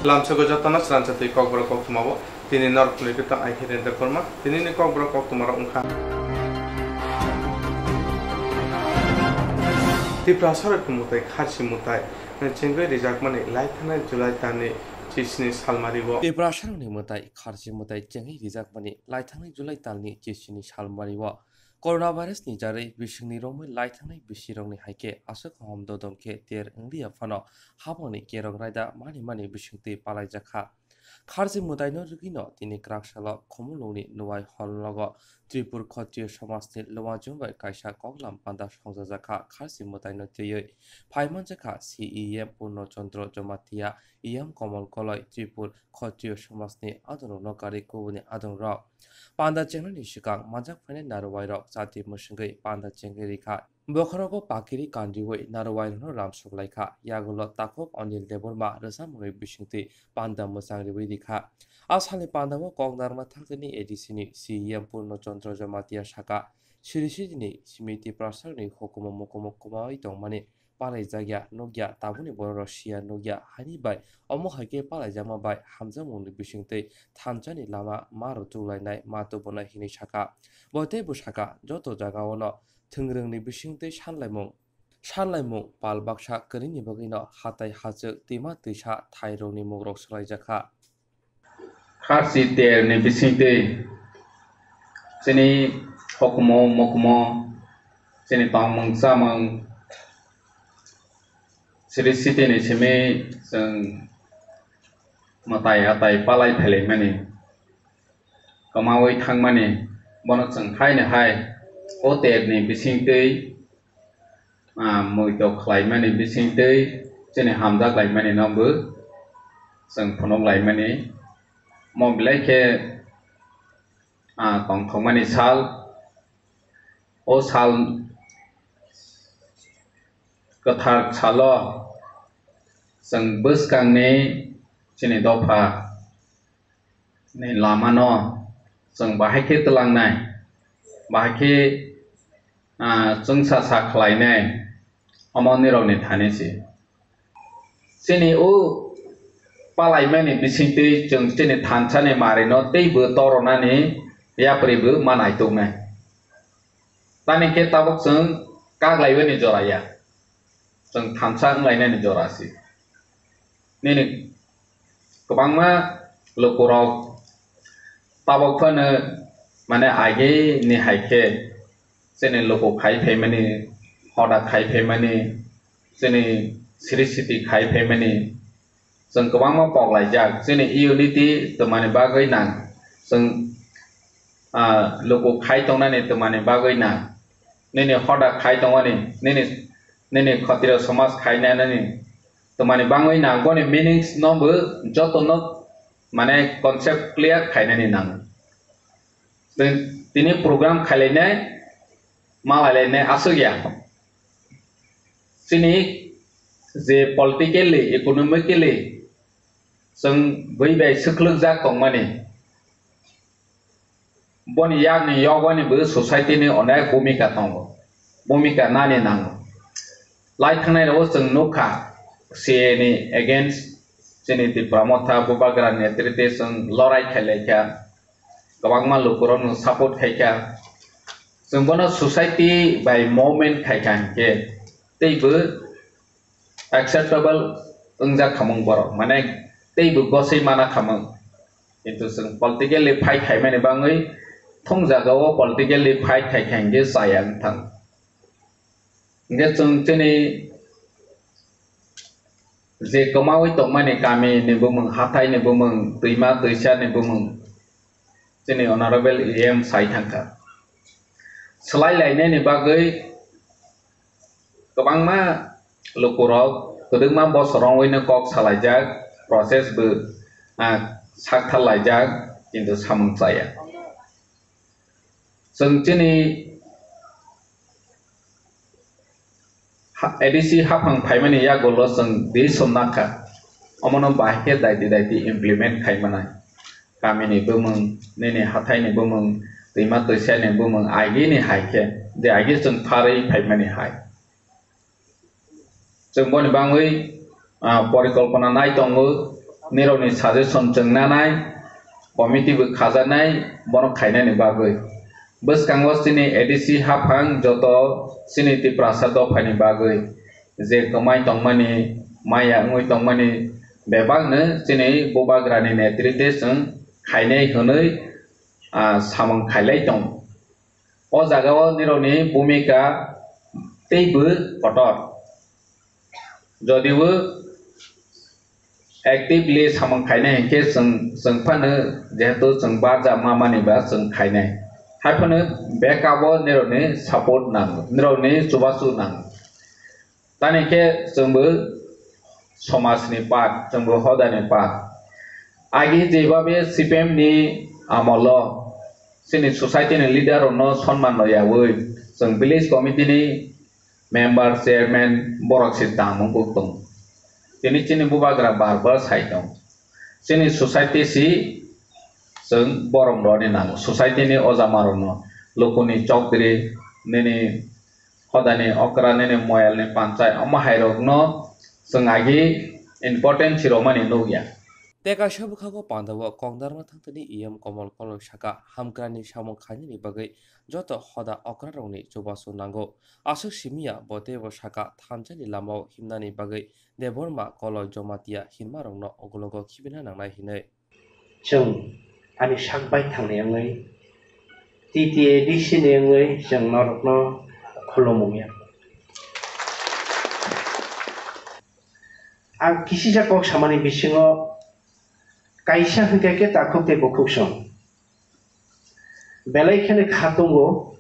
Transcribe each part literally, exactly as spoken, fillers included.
Lamsogo jotono sransa twi kokborok koktwmao tini norok phunui khe tong ai khe Rendra Korma. Tinini kokborok koktwmarok wngkha. Tiprasarokni mwtai Kharchi mwtai chengwi rijakmani laithangnai July talni chisni salmario. Tiprasarokni mwtai Kharchi mwtai chengwi rijakmani laithangnai July talni chisni salmario. Coronavirus ni jarwi bisingni romwi laithangnai bisirokni hai khe aswk hom dodom khe ter wngliya phano habangni kerong raida mani mani bisingtwi palaijakha. Kharchi mwtaino rwgwino tini kwraksalo Khumulwngni Nuwai Hall nogo Tripur Khotriyo Somajni Luwajwng bai kaisa koklam panda songchajakha. Kharchi mwtaino twiwi phaimanjakha C E M Purno Chandra Jamatia, E M Komol Koloi, Tripur Khotriyo Somajni adongrokno karwi kubuni adongrok. Panda chengnani swkang manjak phainai naruwairok chati mwswngwi panda chengwi rikha. Bokhorogo pakiri kanriwi naruwairokno ramsok laikha. Yagulo takhuk Anil Debbarma rwchapmungni bisingtwi panda mwchang riwi rikha. A salni pandao kok narwkna thangjaknai A D C ni C E M Purno Chandra Jamatia saka, siri sijini simi Tiprasarokni hukumu mukumu kwmawi tongmani palaijakya nukya, tabukni bororok siya nukya, haini bai omo hai khe palaijakma bai hamjakmungni bisingtwi thansani lama ma rw chuklainai ma tubunai hinwi saka. Bo teibo saka, joto jagao no thwngrwngni bisingtwi sanlaimung, sanlaimung pal baksa kwrwini bagwino hatai hachwk, twima twisa thairokni mugrok swlaijakha. Kharchi terni bisingtwi chini hukumu mukumu, chini tongmung chamung, siri sitini simi chwng mwtai atai palai phailaimani, kwmawi thangmani, bono chwng haino hai o terni bisingtwi ah, muitok khlaimani bisingtwi chini hamjak laimani no bo chwng phunuk laimani. Mo belai khe, ah, tongthokmani sal, o sal kwthar salo chwng bwskangni chini dopha ni lama no chwng bahai khe twlangnai, bahai khe, ah, chwngsa sa khlainai, omo nirokni thani se. Chini o palaimani bisingtwi chwng chini thansani marino teibo toronani yapri bo manai tongnai. Tani khe tabuk chwng kaglaiwani jora ya. Chwng thansa wnglainani jora se. Nini kwbangma lukurok tabuk phano mane age ni hai khe chini luku khai phaimani, hoda khai phaimani, chini siri siti khai phaimani, chwng kwbangma pok laijak. Chini unity twmani bagwi nang, chwng, ah, luku khai tongnani twmani bagwi nang, nini hoda khai tongmani, nini, nini khotiro somaj khai nanani twmani bagwi nang. Boni meanings no bo joto no mane concept clear khainani nang. Tini, tini program khailainai, malailai ne aswk ya. Chini je politically, economically chwng bui bai swkhlwkjak tongmani, boni yakni yogwani bo society ni onek bhumika tongo, bhumika nani nango. Lai thangnai rogo chwng nukha, C A A ni against chini Tipra Motha Bubagra netrite chwng lorai khailaikha, kwbangma lukurokno support khaikha. Chwng bono society bai movement khaikha hinkhe teibo acceptable wngjak khamung borok, mane teibo gosoi mana khamung. Kintu chwng politically fight khaimani bagwi thung jagao politically fight khaikha hinkhe chaya wngthang. Hinkhe chwng chini je kwmawi tongmani kami ni bumung, hathai ni bumung, twima twisa ni bumung, chini honorable E M sai thangkha. Swlai lainani bagwi kwbangma lukurok kwdwkma bosor wngwi no kok salaijak, process bo, ah, sakthar laijak, kintu samung chaya. Chwng chini ha-, A D C haphang phaimani yagulo chwng decision nakha. Omono bahai khe daiti daiti implement khaimanai. Kamini bumung, nini hathaini bumung, twima twisani bumung, agini hai khe, je agi chwng pharwi phaimani hai. Chwng boni bagwi, ah, porikolpona nai tongo. Nirokni suggestion chwng nanai, committee bo khajaknai, bono khainani bagwi. Bwskango chini A D C haphang joto chini Tiprasa dophani bagwi je kwmai tongmani, maya wngwi tongmani bebakno chini Bubagrani netrite chwng khainai hwnwi, ah, samung khailai tongo. O jagao nirokni bhumika teibo kotor. Jodibo actively samung khainai hinkhe chwng, chwng phano jehetu chwng barja mamani ba chwng khainai. Haiphano backup o nirokni support nango, nirokni chubachu nango. Tani khe chwngbo somajni part, chwngbo hodani part. Agi jeibabe C P M ni amolo chini society ni leader rokno sonman rwyawi chwng village committee ni member, chairman borok se tangmung bo tong. Tini chini bubagra bar bar sai tong. Chini society si chwng borom rwni nango. Society ni ojama rokno, lukuni chokdri, nini hodani okra, nini moyal ni panchai, omo hai rokno chwng agi important si romani nukya. Tei kaisa bwkhago pandao kokdarma thangtini E M Komol Koloi saka, hamkrani samung khainani bagwi joto hoda okrarokni chubachu nango. Aswk simiya bo teibo saka thansa ni lamao himnani bagwi Debbarma Koloi Jamatia hinmarokno ugulogo khibina nangnai hinwi. Chwng ani sak bai thangni wngwi T T A D C ni wngwi chwng norokno khulumung ya. Ang kisisa kok samani bisingo kaisa hwnkhe khe takhuk tei bukhuk song. Belai kheno kha tongo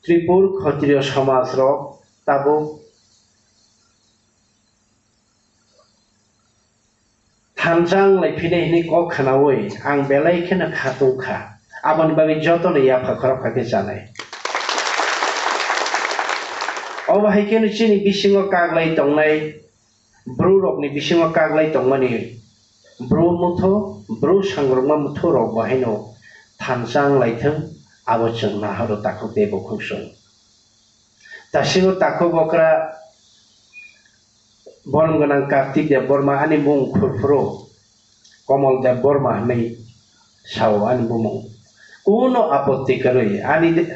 Tripur Khotriyo somaj rok tabuk thansa wng lai phinai hinwi kok khnaui ang belai kheno kha tong kha. Aboni bagwi jotono yapha khorok kha khe chanai. Obo hai kheno chini bisingo kaglai tongnai, bru rokni bisingo kaglai tongmani bru muthu, bru sangrokma muthu rok bo haino thansa wng lai thung, abo chwng nahoro takhuk tei bukhuk song. Tasingo takhuk okra borom gwnang Kartik Debbarma ani mung khurphuru Komol Debbarma hinwi sao ani bumung. Kuno apotti kwrwi ani,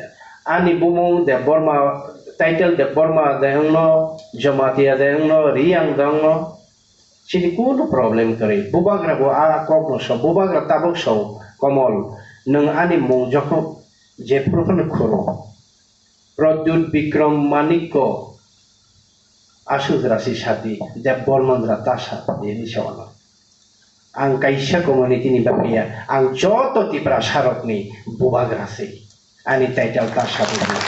ani bumung Debbarma, title Debbarma de wngno, Jamatia de wngno, Riyang de wngno, chini kuno problem kwrwi. Bubagra bo a kokno sao, bubagra tabuk sao, Komol, nwng ani mung jokhon jephuru phano khuro. Pradyut Bikram Manikko aswk jora si sadi, Debbarma jora ta sadi hinwi sa uanw. Ang kaisa community ni bagwi ya, ang joto Tiprasa rokni bubagra se. Ani title ta sadi hinwi.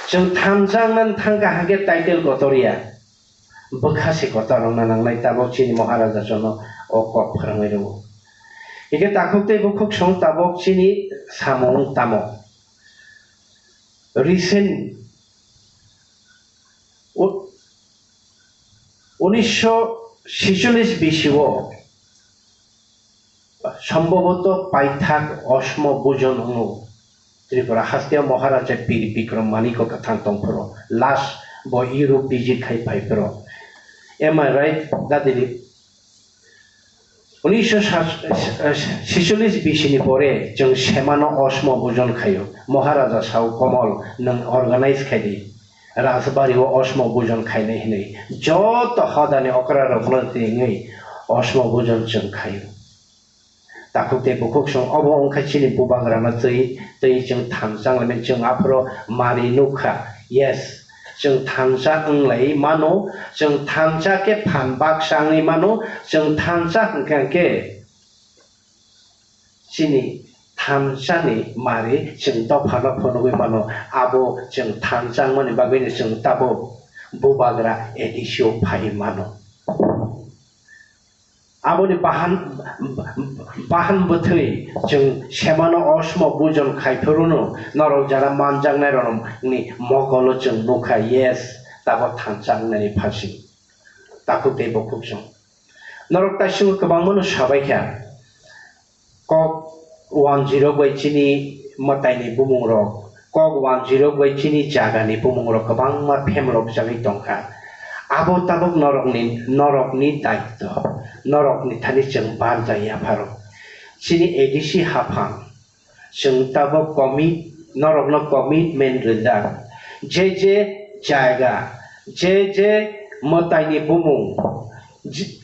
Chwng thansa wngna thang kha hwnkhe title kotor ya. Bwkha se kotor wngna nangnai tabok chini Maharaja jono o kok phrwngwi rwo. Hwnkhe takhuk tei bukhuk song tabok chini samung tamo. Recent u-, unisho sicholish bisio sombhoboto paithak osmo bujon wngo. Tripura hasteo Maharaja Bir Bikram Manikko kwthang tongphuru last bo Europe visit khai phaiphuru. Am I right, Dadili? Unisho sat-, sicholish bisini pore chwng semano osmo bujon khaio. Maharaja sao, Komol, nwng organize khai di. Rajbari o osmo bujon khainai hinwi joto hodani okra rokno ringwi osmo bujon chwng khaio. Takhuk tei bukhuk song obo wngkha chini bubagrano twi, twi chwng thansa wnglaimani chwng aphuru mari nukha. Yes, chwng thansa wnglai mano, chwng thansa khe phan baksa wngwi mano, chwng thansa hwnkha khe chini thansani mari chwng dophano phunugwi mano, abo chwng thansa wngmani bagwino chwng tabuk bubagra A D C o phai mano. Aboni bahan, bahan bwthwi chwng semano osmo bujon khai phuru no norok jara manjaknai rokni mokolo chwng nukha, yes, tabuk thansa wngnani phaising. Takhuk tei bukhuk song. Norok taisingo kwbangma no sabai kha. Kok wanjwirok bai chini mwtaini bumung rok, kok wanjwirok bai chini jagani bumung rok kwbangma phemlok jagwi tongkha. Abo tabuk norokni, norokni daityo, norokni thani chwng barja yapharo. Chini A D C haphang, chwng tabuk commit, norokno commitment rijak. Je je jaga, je je mwtaini bumung, ji-,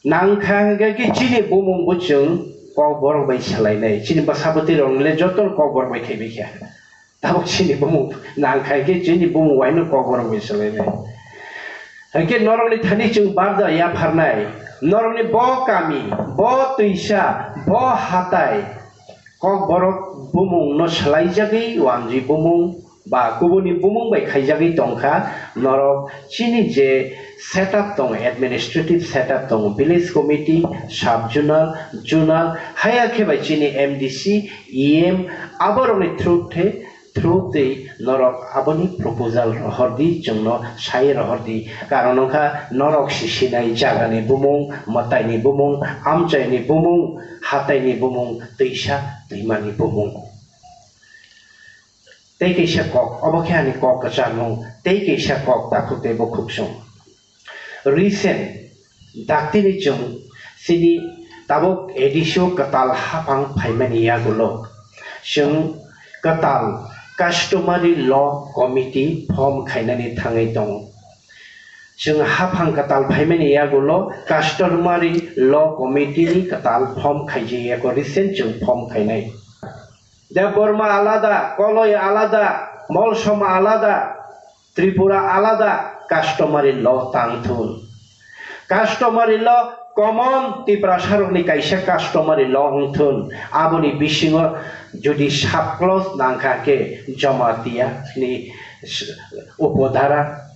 nangkha hwnkhe khe chini bumung bo chwng kokborok bai swlainai. Chini bwsa bwtwi rokno le jotono kokborok bai khaibai kha. Tabuk chini bumung nangkha hwnkhe chini bumung waino kokborok bai swlainai. Hwnkhe norokni thani chwng barja yapharnai. Norokni bo kami, bo twisa, bo hatai, Kokborok bumungno swlaijagwi wanjwi bumung ba kubuni bumung bai khaijagwi tongkha, norok chini je setup tongo, administrative setup tongo, village committee, sub zonal, zonal, haya khe bai chini M D C, E M, aborokni through the, through twi norok aboni proposal rohordi, chwngno sai rohordi, karon wngkha norok sisinai jagani bumung, mwtaini bumung, amchaini bumung, hataini bumung, twisa twimani bumung. Tei kaisa kok, obo khe ani kok kwcharmung, tei kaisa kok takhuk tei bukhuk chwng. Recent, daktini chwng chini tabuk A D C o kwtal haphang phaimani yagulo chwng kwtal customary law committee form khainani thangwi tongo. Chwng haphang kwtal phaimani yagulo customary law committee ni kwtal form khaijak yako, recent chwng form khainai. Debbarma alada, Koloi alada, Molsom alada, Tripura alada, customary law tang thun. Customary law common Tiprasarokni kaisa customary law wng thun. Aboni bisingo jodi sub clause nangkha khe Jamatia ni s-, upodhara,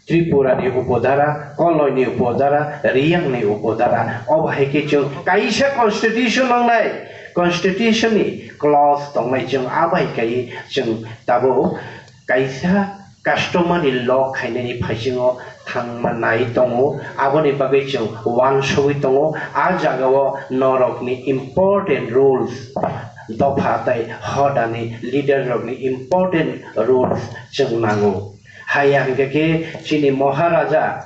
Tripura ni upodhara, Koloi ni upodhara, Riyang ni upodhara. Obo hai khe chwng kaisa constitution wngnai, constitution ni clause tongnai, chwng abai kai chwng tabuk kaisa customary law khainani phaisingo thangma nai tongo. Aboni bagwi chwng uansugwi tongo. A jagao norokni important rules, dopha tei hodani leader rokni important rules chwng nango. Haya hwnkhe khe chini Maharaja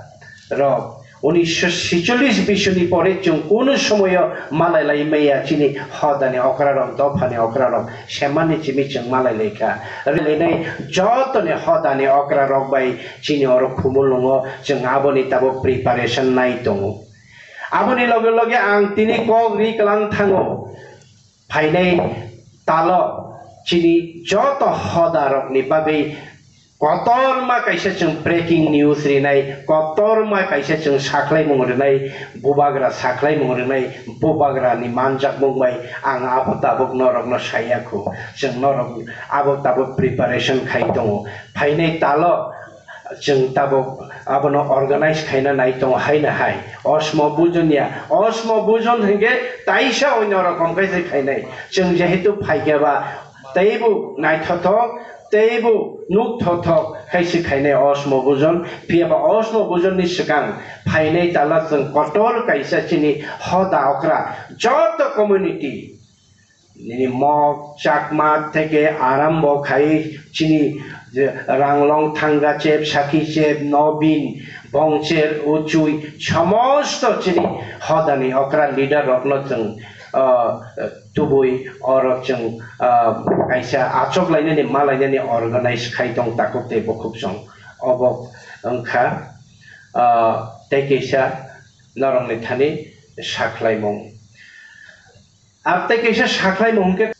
rok unisho sicholish bisoni pore chwng kunu somoyo malai lai maya, chini hodani okra rok, dophani okra rok semani chimi chwng malai lai kha. Rwlainai jotoni hodani okra rok bai chini oro Khumulwngo chwng aboni tabuk preparation nai tongo. Aboni loge loge ang tini kok ri kwlang thango. Phainai talo chini joto hoda rokni bagwi kotorma kaisa chwng breaking news rinai, kotorma kaisa chwng sakhlaimung rinai, bubagra sakhlaimung rinai, bubagrani manjakmung bai ang abo tabuk norokno saya kho. Chwng norok abo tabuk preparation khai tongo. Phainai talo chwng tabuk abono organize khaina nai tongo haino hai. Osmo bujon ya, osmo bujon hwnkhe taisa onyo rokom khe se khainai. Chwng jehetu phaikhe ba teibo naithothok, teibo nukthothok khe se khainai osmo bujon. Phiya ba osmo bujon ni swkang phainai tala chwng kotor kaisa chini hoda okra joto community nini Mok, Chakma theke arambo khai chini je Ranglong, Thangachep, Sakichep, Nobin, Bongcher, Uchui, somosto chini hodani okra leader rokno chwng, ah, tubui oro chwng, ah, kaisa achok lainani, ma lainani organize khai tong takhuk tei bukhuk chwng. Obo wngkha, ah, tei kaisa norokni thani sakhlaimung. Ar tei kaisa sakhlaimung hwnkhe,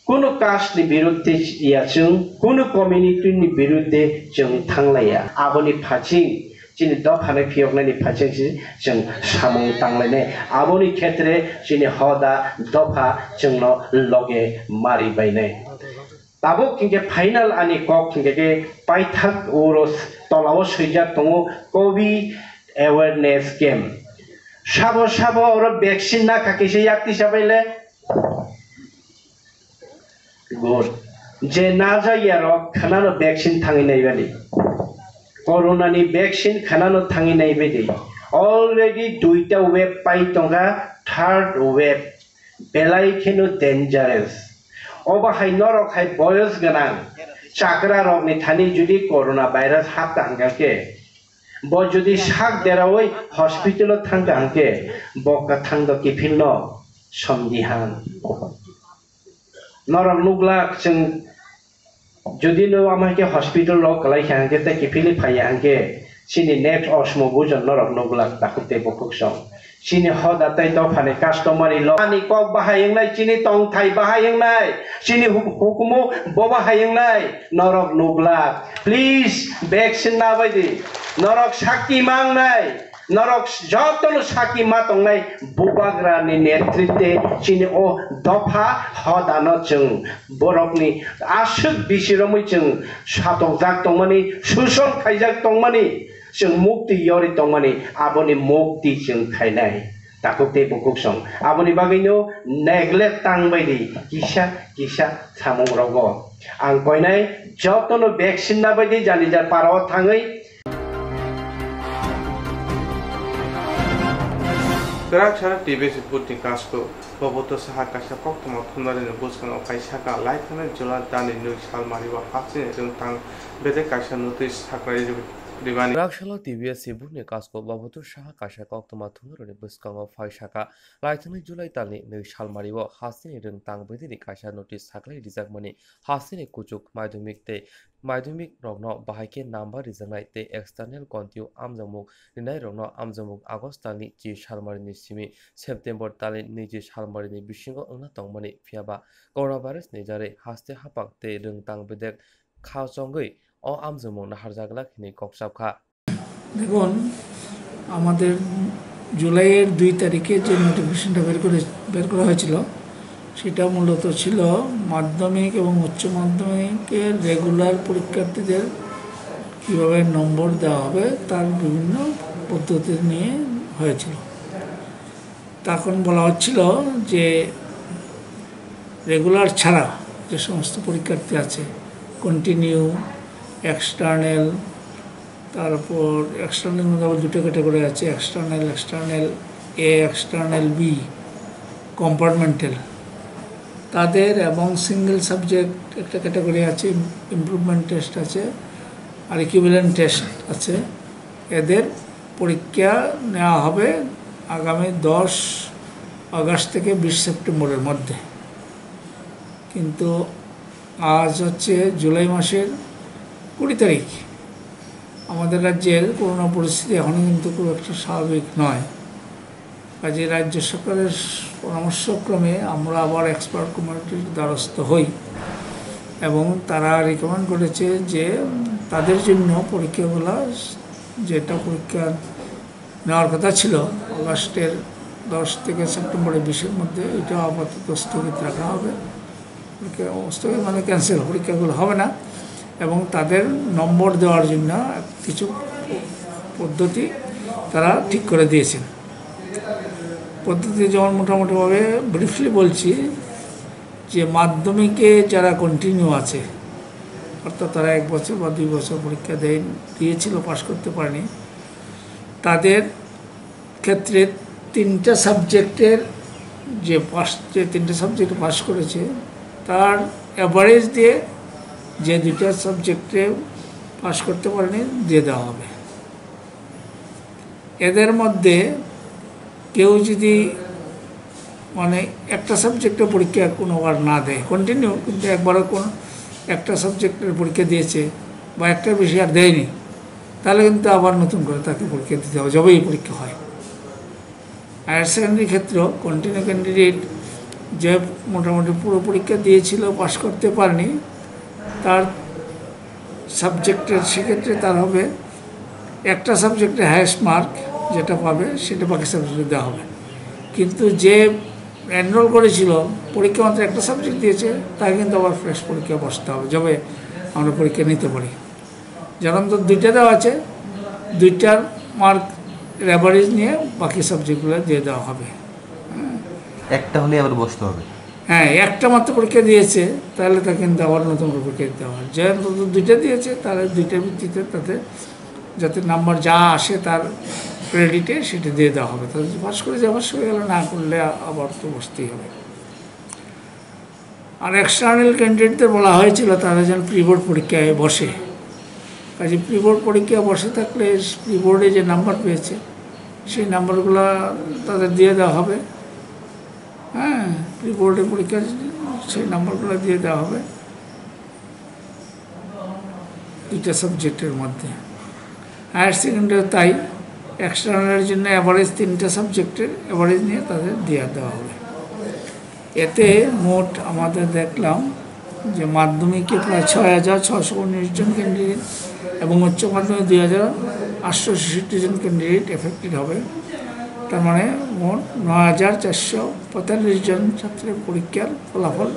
kunu caste ni birudde ya chwng, kunu community ni birudde chwng thanglaiya. Aboni phaching, chini dophani phiyoknani phaching se chwng samung tanglainai. Aboni khetre chini hoda dopha chwngno loge mari bainai. Tabuk hinkhe final ani kok hinkhe khe paithak uro tolao swijak tongo Covid awareness camp. Sabo sabo oro vaccine nakha kisa yak tisa baile. Good. Je najaya rok khanano vaccine thangwi naibani. Corona ni vaccine khanano thangwi naibadi. Already duita wave pai tongkha, third wave. Belai kheno dangerous. Obo hai norok hai boyos gwnang chakra rokni thani jodi corona virus hapta hwnkha khe, Bo jodi sak derawi hospital o thangkha hwnkhe bo kwthang do kiphilno somdi han. Norok nuglak chwng jodi no ama khe hospital o kwlai kha hwnkhe tei kiphilwi phaiya hwnkhe chini next osmo bujon norok nuglak takhuk tei bukhuk song. Chini hoda tei dophani customary law ani kok bahai wngnai, chini tongthai bahai wngnai, chini hu-, hukumu bo bahai wngnai norok nuglak. Please vaccine nabai di. Norok sakti mangnai. Norok jotono sakti ma tongnai Bubagrani netritwe chini o dopha hodano chwng borokni aswk bisi romwi chwng satokjak tongmani, suson khaijak tongmani, chwng mukti yori tongmani, aboni mukti chwng khainai. Takhuk tei bukhuk song. Aboni bagwino neglect tang bai di kisa kisa samung rogo. Ang koinai jotono vaccine nabai di, jani jar para o thangwi. Kwrak sara T B S ni butni kasko, boboto saha kaisa koktwma thumnarini bwskango kaisa ka laithani July dani nwi salmari o hasteni rwngthang bedek kaisa notice saknai rwmani. Kwrak salo T B S ni butni kasko, boboto saha kaisa koktwma thumnarini bwskango phai saka laithani July talni nwi salmari o hasteni rwngthang bedekni kaisa notice saklai rijakmani hasteni kuchuk madhyamik tei madhyamik rokno bahai khe number rijaknai tei external kontio amjokmung rinai rokno amjokmung August talni chi salmarini simi September talni niji salmarini bisingo wngna tongmani, phiyaba coronavirus ni jarwi haste haphang tei rwngthang bedek khachongwi o amjokmung naharjaglak hinwi kok chapkha. দেখুন, আমাদের জুলাইয়ের দুই তারিখে যে নোটিফিকেশনটা বের করে, বের করা হয়েছিল, সেটা মূলত ছিল মাধ্যমিক এবং উচ্চ মাধ্যমিকের রেগুলার পরীক্ষার্থীদের কীভাবে নম্বর দেওয়া হবে, তার বিভিন্ন পদ্ধতি নিয়ে হয়েছিল। তখন বলা হচ্ছিল যে রেগুলার ছাড়া যে সমস্ত পরীক্ষার্থী আছে, কন্টিনিউ, এক্সটার্নাল, তারপর এক্সটার্নাল মধ্যে আবার দুটো ক্যাটাগরি আছে, এক্সটার্নাল, এক্সটার্নাল এ, এক্সটার্নাল বি, কম্পার্টমেন্টাল, তাদের এবং সিঙ্গেল সাবজেক্ট একটা ক্যাটাগরি আছে, ইমপ্রুভমেন্ট টেস্ট আছে, আর ইকুইভ্যালেন্ট টেস্ট আছে। এদের পরীক্ষা নেওয়া হবে আগামী দশ আগস্ট থেকে বিশ সেপ্টেম্বরের মধ্যে। কিন্তু আজ হচ্ছে জুলাই মাসের কুড়ি তারিখ। আমাদের রাজ্যের করোনা পরিস্থিতি এখনও কিন্তু খুব একটা স্বাভাবিক নয়। কাজেই রাজ্য সরকারের পরামর্শক্রমে আমরা আবার এক্সপার্ট কমিটির দ্বারস্থ হই এবং তারা রিকমেন্ড করেছে যে, উম, তাদের জন্য পরীক্ষাগুলা, যেটা পরীক্ষা নেওয়ার কথা ছিল আগস্টের দশ থেকে সেপ্টেম্বরের বিশের মধ্যে, এটা আপাতত স্থগিত রাখা হবে। পরীক্ষা স্থগিত মানে ক্যান্সেল, পরীক্ষাগুলো হবে না এবং তাদের নম্বর দেওয়ার জন্য কিছু পদ্ধতি তারা ঠিক করে দিয়েছেন। পদ্ধতি যেমন মোটামুটিভাবে ব্রিফলি বলছি যে মাধ্যমিকে যারা কন্টিনিউ আছে, অর্থাৎ তারা এক বছর বা দুই বছর পরীক্ষা দেয়, দিয়েছিল, পাশ করতে পারেনি, তাদের ক্ষেত্রে তিনটা সাবজেক্টের যে পাস, যে তিনটা সাবজেক্ট পাস করেছে, তার অ্যাভারেজ দিয়ে যে দুইটা সাবজেক্টে পাস করতে পারেনি, দিয়ে দেওয়া হবে। এদের মধ্যে কেউ যদি, মানে, একটা সাবজেক্টে পরীক্ষা কোনোবার না দেয়, কন্টিনিউ, কিন্তু একবারও কোনো একটা সাবজেক্টের পরীক্ষা দিয়েছে বা একটা বিষয় আর দেয়নি, তাহলে কিন্তু আবার নতুন করে তাকে পরীক্ষা দিতে হবে, যবেই পরীক্ষা হয়। হায়ার সেকেন্ডারি ক্ষেত্রেও কন্টিনিউ ক্যান্ডিডেট যে মোটামুটি পুরো পরীক্ষা দিয়েছিল, পাস করতে পারেনি, তার সাবজেক্টের, সেক্ষেত্রে তার হবে একটা সাবজেক্টে হায়েস্ট মার্ক যেটা পাবে, সেটা বাকি সাবজেক্টে দেওয়া হবে। কিন্তু যে এনরোল করেছিল, পরীক্ষা মাত্র একটা সাবজেক্ট দিয়েছে, তাকে কিন্তু আবার ফ্রেশ পরীক্ষা বসতে হবে, যবে আমরা পরীক্ষা নিতে পারি। যার অন্তত দুইটা দেওয়া আছে, দুইটার মার্ক অ্যাভারেজ নিয়ে বাকি সাবজেক্টগুলো দিয়ে দেওয়া হবে। একটা হলেই আবার বসতে হবে। হ্যাঁ, একটা মাত্র পরীক্ষা দিয়েছে, তাহলে তাকে কিন্তু আবার নতুন করে পরীক্ষা দিতে হবে। যে অন্তত দুইটা দিয়েছে, তাহলে দুইটার ভিত্তিতে তাতে যাতে নাম্বার যা আসে তার ক্রেডিটে সেটা দিয়ে দেওয়া হবে। তাহলে যদি পাস করে যায়, পাস করে গেল, না করলে আবার তো বসতেই হবে। আর এক্সটার্নাল ক্যান্ডিডেটদের বলা হয়েছিল তারা যেন প্রি বোর্ড পরীক্ষায় বসে, কাজে প্রি বোর্ড পরীক্ষা বসে থাকলে প্রি বোর্ডে যে নাম্বার পেয়েছে সেই নাম্বারগুলো তাদের দিয়ে দেওয়া হবে। হ্যাঁ, প্রি বোর্ডের পরীক্ষা সেই নাম্বারগুলো দিয়ে দেওয়া হবে দুইটা সাবজেক্টের মধ্যে। হায়ার সেকেন্ডারি তাই, এক্সটার্নালের জন্য অ্যাভারেজ তিনটা সাবজেক্টের অ্যাভারেজ নিয়ে তাদের দিয়ে দেওয়া হবে। এতে মোট আমাদের দেখলাম যে মাধ্যমিকে প্রায় ছয় হাজার ছশো উনিশ জন ক্যান্ডিডেট এবং উচ্চ মাধ্যমিক দুই হাজার আটশো ছেষট্টি জন ক্যান্ডিডেট এফেক্টেড হবে। তার মানে মোট নয় হাজার চারশো পঁয়তাল্লিশ জন ছাত্রের পরীক্ষার ফলাফল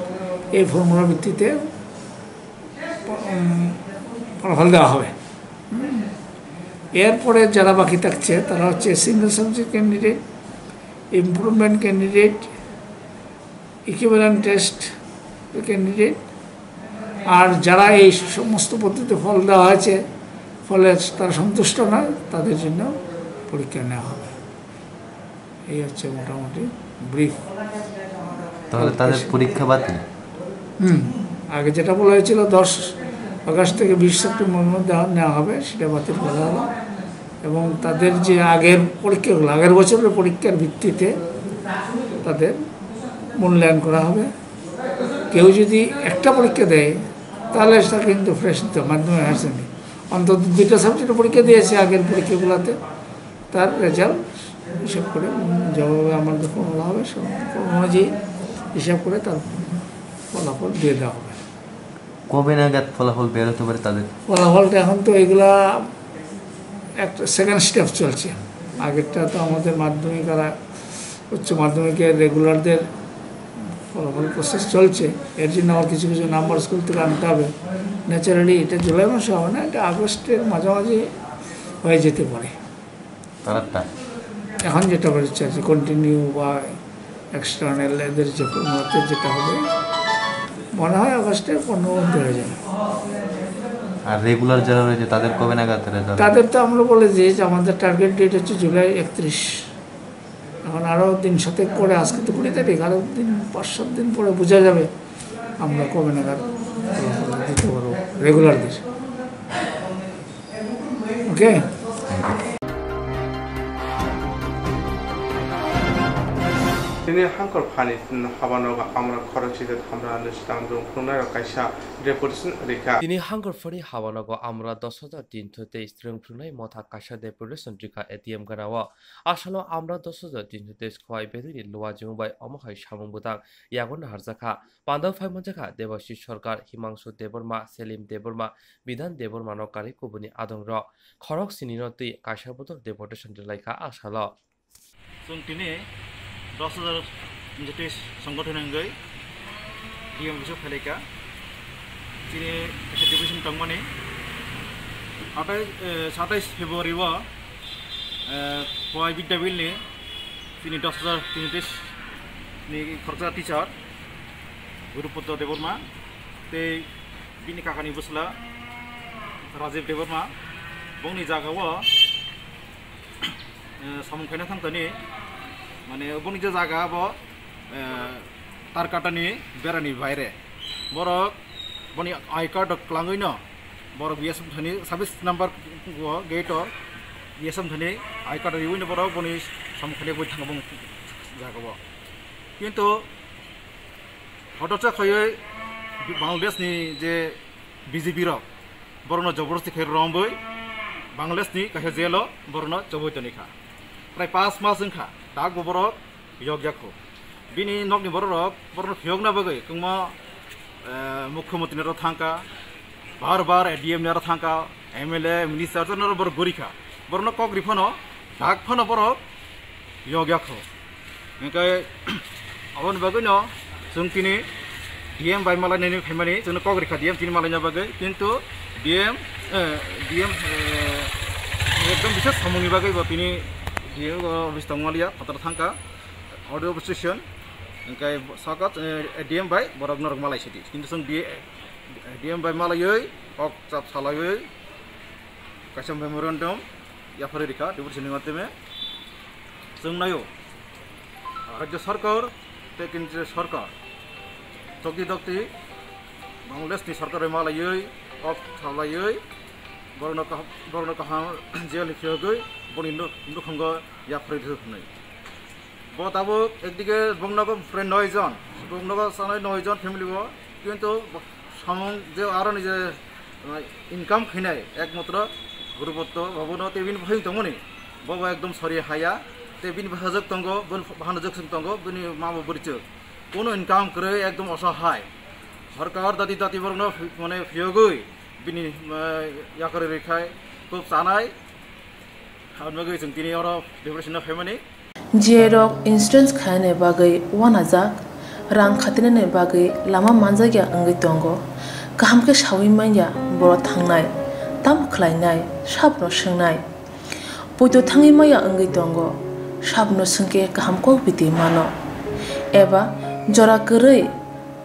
এই ফর্মুলার ভিত্তিতে, উম, ফলাফল দেওয়া হবে। হুম। এরপরে যারা বাকি থাকছে, তারা হচ্ছে single subject candidate, improvement candidate, equivalent test candidate. আর যারা এই সমস্ত পদ্ধতিতে ফল দেওয়া হয়েছে, ফলে তারা সন্তুষ্ট নয়, তাদের জন্য পরীক্ষা নেওয়া হবে। এই হচ্ছে মোটামুটি ব্রিফ। তাহলে তাদের পরীক্ষা বাতিল? হুম। আগে যেটা বলা হয়েছিল দশ আগস্ট থেকে বিশ সেপ্টেম্বর মধ্যে নেওয়া হবে, সেটা বাতিল করা হলো। এবং তাদের যে আগের পরীক্ষাগুলো, আগের বছরের পরীক্ষার ভিত্তিতে তাদের মূল্যায়ন করা হবে। কেউ যদি একটা পরীক্ষা দেয়, তাহলে সেটা কিন্তু ফ্রেশ দিতে হবে, মাধ্যমিক হায়ার সেকেন্ডারি। অন্তত দুইটা সাবজেক্টে পরীক্ষা দিয়েছে আগের পরীক্ষাগুলোতে, তার রেজাল্ট হিসাব করে, উম, যেভাবে আমাদের ফর্মুলা হবে, সে ফর্মুলা অনুযায়ী হিসাব করে তার ফলাফল দিয়ে দেওয়া হবে। কবে নাগাদ ফলাফল বের হতে পারে তাদের? ফলাফলটা এখন তো এগুলা একটা সেকেন্ড স্টেপ চলছে। আগেরটা তো আমাদের মাধ্যমিক আর উচ্চ মাধ্যমিকের রেগুলারদের ফলাফল প্রসেস চলছে। এর জন্য আবার কিছু কিছু নাম্বার স্কুল থেকে আনতে হবে। ন্যাচারালি এটা জুলাই মাসে হবে না, এটা আগস্টের মাঝামাঝি হয়ে যেতে পারে। তারারটা? এখন যেটা বেরোচ্ছে আর কি, কন্টিনিউ বা এক্সটার্নাল এদের যে ফর্মুলাতে যেটা হবে, মনে হয় আগস্টের পনেরো মধ্যে হয়ে যাবে। আর রেগুলার যারা রয়েছে তাদের কবে নাগাদ রেজাল্ট? তাদের তো আমরা বলে দিয়েছি, আমাদের টার্গেট ডেট হচ্ছে জুলাই একত্রিশ। এখন আরও দিন সাতেক পরে, আজকে তো কুড়ি তারিখ, আরও দিন পাঁচ সাত দিন পরে বোঝা যাবে আমরা কবে নাগাদ ফলাফল দিতে পারবো রেগুলারদের। ওকে। Tini hangkor phani habanogo amra khorokchi tei thamra nustang rung phunuknairok kaisa deputation rikha. Tini hangkor phani habanogo amra dos hajar tin tei streng phunuknai motha kaisa deputation rikha A T M ganao. Asalo amra dos hajar tin tei khowai bedini luajimung bai omo hai samung bwtang yago naharjakha. Pandao phai manjakha Debashish Sarkar, Himangshu Debbarma, Selim Debbarma, Bidhan Debbarmano karwi kubuni adongrok. Khorok sinino twi kaisa bodol deputation rwlaikha asalo. Chwng tini dos hajar Jyotish Sangathon wngwi D M office-o phailai kha. Chini kaisa deputation tongmani atai, eh, satais February-o, eh, Khowai Bidya Bill-ni chini dos hajar tini ni khoroksa teacher Guru Poddo Debbarma tei bini kakani bwsla Rajiv Debbarma, bongni jagao eh, samung khaina thang thani, mane, boni je jaga abo, eh, Tarkatani berani baire. Borok boni I card rok kwlangwi no, borok B S F thani sabis number o gate o B S F thani I card riwi no borok boni samung khaina bui thang bong jaga o. Kintu Hotocha khaiwi Bangladesh ni je B J P rok borokno jobordosti khai romwi Bangladesh ni kaisa jail o borokno chobwi toni kha. Prai pas mas wngkha, dak bo borok yok yakho. Bini nokni borok rok borokno phiyokna bagwi kwbangma, eh, mukhyamantri ni aro thangkha, bar bar A D M ni aro thangkha, M L A, minister jotono borok gori kha. Borokno kok ri phano, dak phano borok yok yakho. Hingke aboni bagwino chwng tini D M bai malainani phaimani chwngno kok rikha D M tini malaina bagwi, kintu D M, eh, D M, eh, ekdom bises samungni bagwi bo tini D M o office tongmaliya, phataro thangkha, audio station, hingke saka, eh, D M bai borok norok malai sidi, kintu chwng D M bai malaiwi kok chap salaiwi kaisa memorandum yapharwi rikha, deputation ni madhyome. Chwng naio, Rajya Sarkar tei Kendriya Sarkar chokti dokti Bangladesh ni sarkar bai malaiwi, kok salaiwi, Borokno kaham, borokno kaham jail ni phiyogwi boni nuk-, nukhungo yapharwi rw hwnwi. Bo tabuk ekdike bongnogo prai noi jon, bongnogo sanai noi jon family o, kintu bo samung je aroni je, uh, income khainai ekmatro Gurubotto babuno tei bini buphang tongmani, bobo ekdom sori haya, tei bini bwsajwk tongo, bini bahanajwk swng tongo, bini mabo bwrwichwk. Kuno income kwrwi ekdom osohai. Sorkar dati dati borokno phi-, mane phiyogwi bini, uh, yakarwi rwkhai khub chanai. Aboni bagwi chwng tini oro depression-o phaimani. J I rok insurance khainani bagwi uanajak, rang khatinani bagwi lama manjakya wngwi tongo. Kaham khe saui manya borok thangnai, tamo khlainai, sabno swngnai. Poito thangwi manya wngwi tongo, sabno swngkhe kaham kok biti mano. Eba jora kwrwi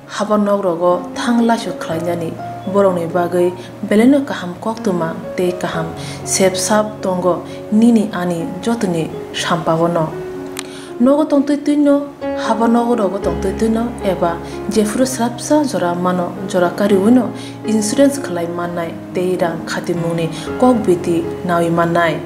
haba nok rogo thang laisok khlainani borokni bagwi belaino kaham koktwma tei kaham sep sap tongo nini ani jotoni sampao no. Nogo tongtwi twino, haba nogo rogo tongtwi twino eba jephuru swrapsa jora mano, jora kariwino insurance khlai mannai tei rang khatimungni kok biti naui mannai.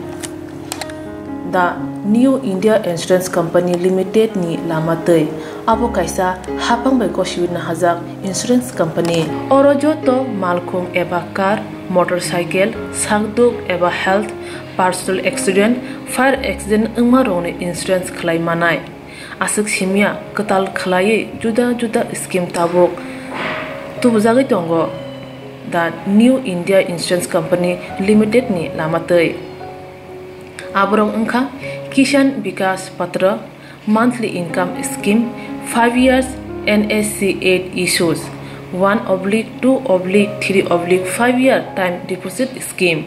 The New India Insurance Company Limited ni lama twi. Abo kaisa haphang bai gosiwi nahajak insurance company. Oro joto malkhung eba car, motorcycle, sakduk eba health, personal accident, fire accident wngma rokni insurance khlai manai. Aswk simya kwtal khlaiwi juda juda scheme tabuk tubujagwi tongo The New India Insurance Company Limited ni lama twi. Aborok wngkha Kisan Vikas Patra, monthly income scheme, five years N S C eight issues, one oblique two oblique three oblique five year time deposit scheme.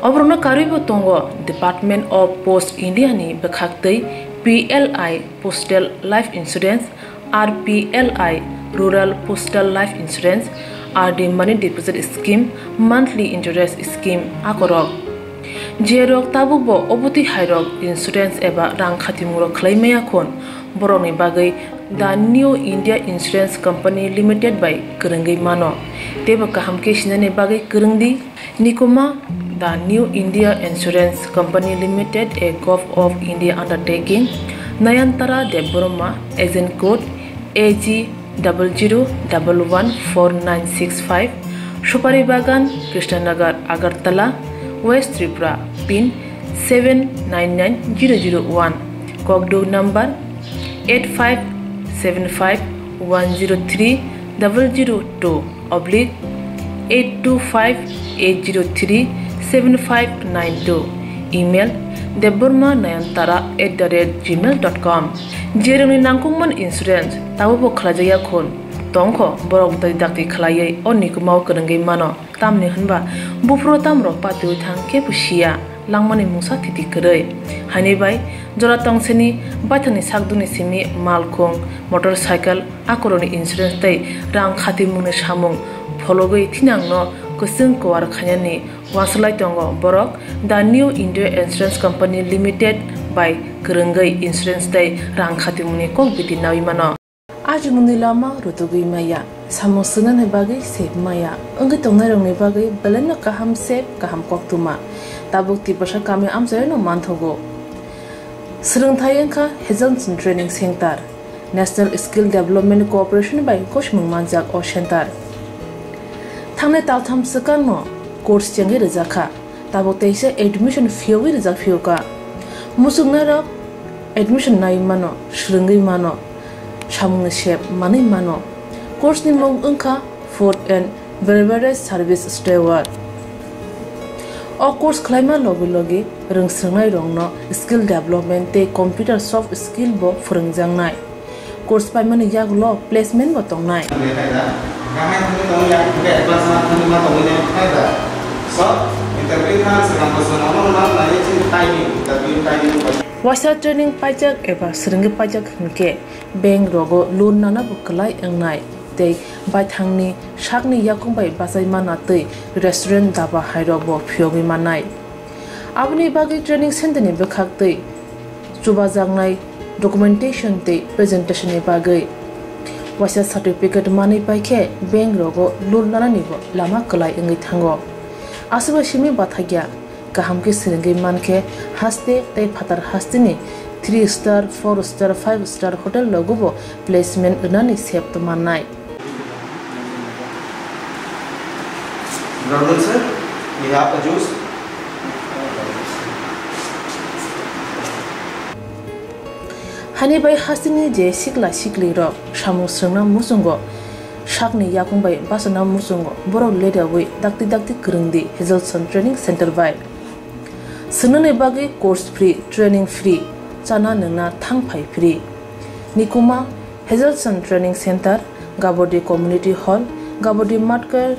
Oborokno karwibo tongo Department of Post India ni bwkhaktwi P L I Postal Life Insurance, R P L I Rural Postal Life Insurance, R D Money Deposit Scheme, Monthly Interest Scheme akorok. Jerok tabukbo obotwi hairok insurance eba rang khatimungrok khlai maya khun, borokni bagwi The New India Insurance Company Limited bai kwrwngwi mano. Teibo kaham khe sinani bagwi kwrwngdi. Nikuma, The New India Insurance Company Limited, a Govt of India undertaking, Nayantara Debbarma, agent code A G double zero double one four nine six five, Supari Bagan, Krishnanagar, Agartala, West Tripura, pin seven nine nine zero zero one, kokduk number eight five seven five one zero three double zero two oblique eight two five eight zero three seven five nine two, email debbarma nayantara at the rate gmail dot com. Jerokni nangkukmani insurance tabukbo khlaijakya khun tongkho, borok dai dakti khlaiwi o nikumao kwrwngwi mano. Tamni hwnba buphuru tamrok patiwi thang kebo siya, langmani mungsa thiti kwrwi. Haini bai jora tongseni baithangni sakdukni simi malkhung, motorcycle, akorokni insurance tei rang khatimungni samung phologwi thinangno kwchwng kuar khainani uansuk lai tongo borok. The New India Insurance Company Limited bai kwrwngwi insurance tei rang khatimungni kok biti naui mano. Ajimungni lama rutugwi maya, samung swngnani bagwi sep maya, wngwi tongnairokni bagwi belaino kaham sep, kaham koktwma. Tabuk Tiprasa kami amchaino manthogo. Swrwngthai wngkha Hazelson Training Center, National Skill Development Corporation bai gosimung manjak o center. Thangnai taltham swkangno course chengwi rwjakha. Tabuk teisa admission phiyogwi rijak phiyokha. Muchungnairok admission nai mano, swrwngwi mano, samungni sep manwi mano. Course ni mung wngkha Food and Beverage Service Steward. O course khlaima logi logi rwngswrwngnairokno skill development tei computer soft skill bo phwrwngjaknai. Course paimani yagulo placement bo tongnai. Waisa training paijak eba swrwngwi paijak hwnkhe bank rogo loan nana bo kwlai wngnai tei baithangni sakni yakung bai bachai mana tei restaurant, dhaba hairok bo phiyogwi mannai. Aboni bagwi training center ni bwkhak tei chubajaknai documentation tei presentation ni bagwi waisa certificate manwi paikhe bank rogo loan nanani bo lama kwlai wngwi thango. Aswk bai simi bathakya, kaham khe swrwngwi mankhe haste tei phatar hasteni three star, four star, five star hotel rogo bo placement rwnani sep mannai. Good afternoon, sir. We have a juice. Hani bai hasteni je sikla sikli rok samung swrwngna muchungo, sakni yakung bai bachana muchungo, borok leriawi dakti dakti kwrwngdi Hazelson Training Center bai. Swngnani bagwi course free, training free, chana nwngna thang phai free. Nikuma Hazelson Training Center, Gabodi Community Hall, Gabodi Matkar,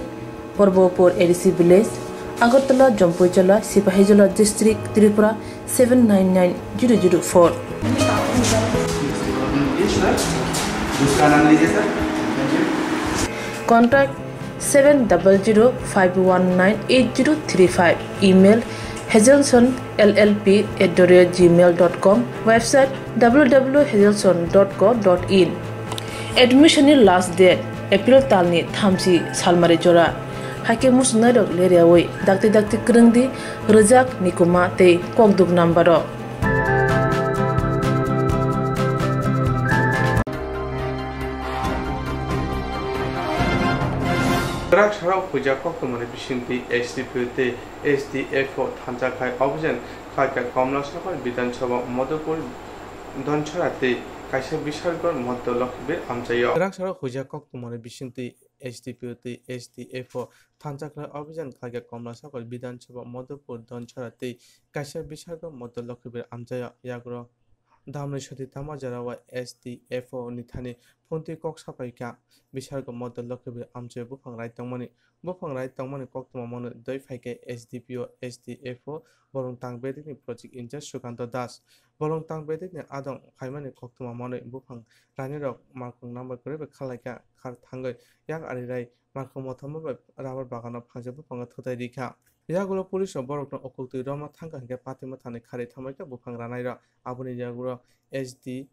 Porbopur A D C Village, Agartala, Jampuijala, Sipahijola District, Tripura seven nine nine zero zero four. Contact seven double zero five one nine eight zero three five. Email hazelson L L P at the rate gmail dot com. Website W W W hazelson dot co dot in. Admission ni last date April talni thamchi salmari jora. Haikhe muchungnairok leriawi dakti dakti kwrwngdi, rwjak, nikuma tei kokduk number o. Kwrak sarok huijak koktwmani bisingtwi H D P O tei H D F O thansa khai obijan khaikha Komlasakor Bidhan Sabha Madhupur Donchara tei kaisa Bishargor Madhya Lakhibir amchaio. Kwrak sarok huijak koktwmani bisingtwi H D P O tei H D F O thansa khai obijan khaikha Komlasakor Bidhan Sabha Madhupur Donchara tei kaisa Bishargor Madhya Lakhibir amchaio. Yagrok Damni soti tamo jora o S D F O ni thani phuntwi kok sapai kha, Bishargo Modol Lokhi bai amchoi buphang rai tongmani. Buphang rai tongmani koktwma mano doi phai khe S D P O, S D F O, Bolong Tang Bedekni project in charge Sukanto Das. Bolong Tang Bedekni adong phaimani koktwma manwi buphang rainirok malkhung number kwrwi bai khalai kha, khar thangwi yak ari rai malkhung mothoma bai rubber bagano phangjak buphango thutai ri kha. Yagulo police rok borokno ukwtwi romna thangkha hinkhe patimo thani kharwi thangbai kha buphang ranairok. Aboni yagulo S D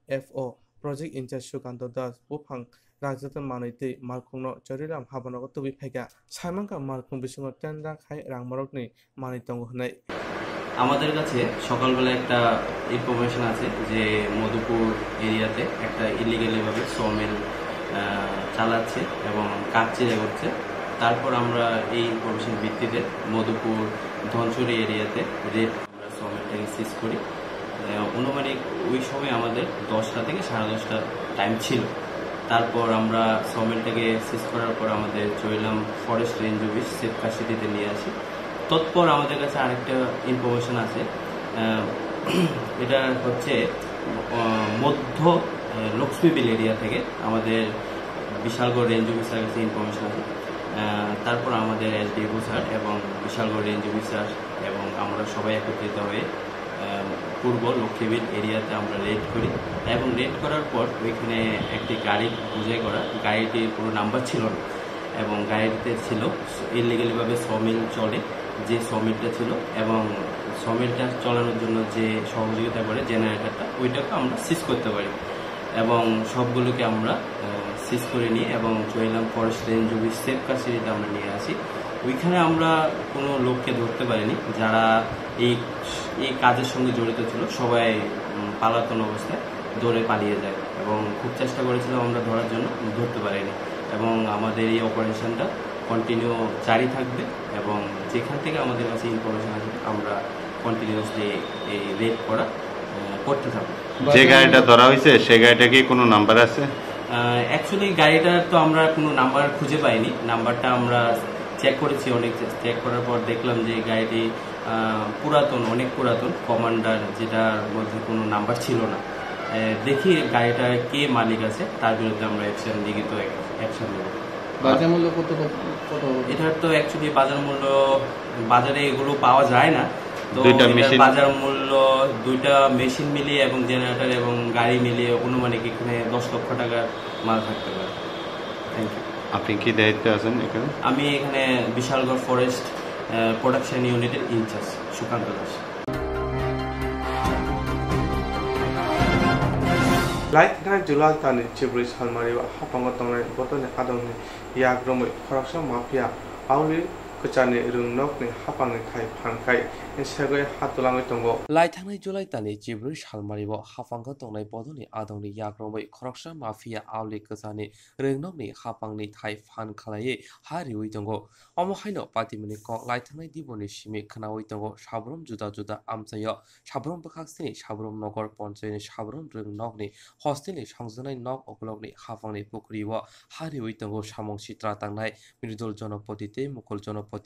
F O project in charge Sukanto Das buphang rakjak manwi twi malkhungno Choriram habanogo tubui phaikha. Saimankha malkhung bisingo tendra khai rangmarokni manwi tongo hwnwi. আমাদের কাছে সকালবেলা একটা ইনফরমেশন আছে যে মধুপুর এরিয়াতে একটা ইলিগালি ভাবে সমিল, আহ, চালাচ্ছে এবং কাঠ চিরে করছে। তারপর আমরা এই ইনফরমেশন ভিত্তিতে মধুপুর ধনসুরি এরিয়াতে রেড আমরা সমিলটাকে সিজ করি। আহ, আনুমানিক ওই সময় আমাদের দশটা থেকে সাড়ে দশটা টাইম ছিল। তারপর আমরা সমিলটাকে সিজ করার পর আমাদের চৈলাম ফরেস্ট রেঞ্জ অফিস সেফ কাস্টাডিতে নিয়ে আসি। তৎপর আমাদের কাছে আরেকটা ইনফরমেশন আছে, আহ, এটা হচ্ছে, আহ, মধ্য, আহ, লক্ষ্মীবিল এরিয়া থেকে আমাদের বিশালগড় রেঞ্জ অফিসার কাছে ইনফরমেশন আছে। আহ, তারপর আমাদের এসডিএফও স্যার এবং বিশালগড় রেঞ্জ অফিসার এবং আমরা সবাই একত্রিত হয়ে, আহ, পূর্ব লক্ষ্মীবিল এরিয়াতে আমরা রেড করি এবং রেড করার পর ওইখানে একটি গাড়ি বুঝাই করা, গাড়িটির কোনো নাম্বার ছিল না এবং গাড়িতে ছিল ইলিগালি ভাবে সমিল চলে, যে সমিলটা ছিল এবং সমিলটা চালানোর জন্য যে সহযোগিতা করে জেনারেটরটা, ওইটাকে আমরা সিজ করতে পারি এবং সবগুলোকে আমরা, আহ, সিজ করে নিই এবং চৈলাম ফরেস্ট রেঞ্জ অফিস সেফ কাস্টাডিতে আমরা নিয়ে আসি। ওইখানে আমরা কোনো লোককে ধরতে পারিনি, যারা এই, এই কাজের সঙ্গে জড়িত ছিল, সবাই, উম, পালাতন অবস্থায় দৌড়ে পালিয়ে যায় এবং খুব চেষ্টা করেছিলাম আমরা ধরার জন্য, ধরতে পারিনি। এবং আমাদের এই অপারেশনটা কন্টিনিউ জারি থাকবে এবং যেখান থেকে আমাদের কাছে ইনফরমেশন আসবে, আমরা কন্টিনিউয়াসলি এই রেড করা, আহ, করতে থাকবো। যে গাড়িটা ধরা হয়েছে, সেই গাড়িটা কি কোনো নাম্বার আছে? আহ, অ্যাকচুয়ালি গাড়িটার তো আমরা কোনো নাম্বার খুঁজে পাইনি। নাম্বারটা আমরা চেক করেছি, অনেক চে-, চেক করার পর দেখলাম যে গাড়িটি, আহ, পুরাতন, অনেক পুরাতন, কমান্ডার, যেটার মধ্যে কোনো নাম্বার ছিল না। আহ, দেখি গাড়িটার কে মালিক আছে, তার বিরুদ্ধে আমরা অ্যাকশন, লিখিত অ্যাক-, অ্যাকশন নেব। বাজার মূল্য কত, কত, কত হবে? এটার তো অ্যাকচুয়ালি বাজার মূল্য, বাজারে এগুলো পাওয়া যায় না। তো দুইটা এটার মেশিন। বাজার মূল্য, দুইটা মেশিন মিলিয়ে এবং জেনারেটর এবং গাড়ি মিলিয়ে আনুমানিক এখানে দশ লক্ষ টাকার মাল থাকতে পারে। Thank you. আপনি কি দায়িত্বে আছেন এখানে? আমি এখানে বিশালগড় ফরেস্ট, আহ, প্রোডাকশন ইউনিটের incharge Sukanta Das. Lai thani July talni chibri salmari o hapango tongnai botoni adongni yak romwi khoroksa mafia auli Kwchani rwngnokni haphangni thai phan khai segwi ha twlangwi tongo. Laithangnai July talni chibrwi salmani bo haphango tongnai bodolni adongni yakromwi khoroksa mafia auli kwchani rwngnokni haphangni thai phan khlaiwi ha riwi tongo. Omo haino patimani kok laithangnai diboni simi khnaui tongo. Sabrum juda juda amchaio, sabrum bwkhaksini, sabrum nogor ponchayni, sabrum rwngnokni hostelni songjaknai nok ukulokni haphangni pukhrio ha riwi tongo samung sitra tangnai Mridul Jonopoti tei Mukul Jonopoti.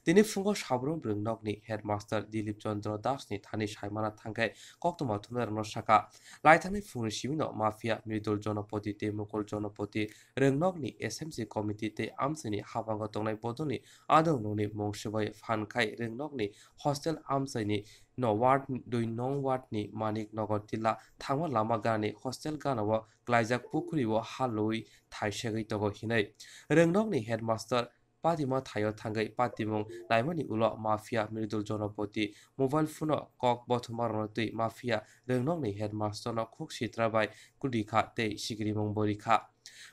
Tini phungo sabrum rwngnokni headmaster Dilip Chandra Das ni thani saimana thangkhe koktwma thumnairokno sakha. Laithangnai phungni simino mafia Mridul Jonopoti tei Mukul Jonopoti rwngnokni S M C committee tei amchaini haphango tongnai bodolni adongnokni mung swbai phan khai rwngnokni hostel amchaini no ward dui nong ward ni Manik Nagar Tilla thangma lama ganani hostel ganao klaijak pukhrio ha loi thai segwi tongo hinwi rwngnokni headmaster patima thaio thangwi patimung laimani ulo mafia Mridul Jonopoti mobile phone-o kok bothoma rwna twi mafia rwngnokni headmaster-no khuk sitra bai kwrwi kha tei sikrimung bo rikha.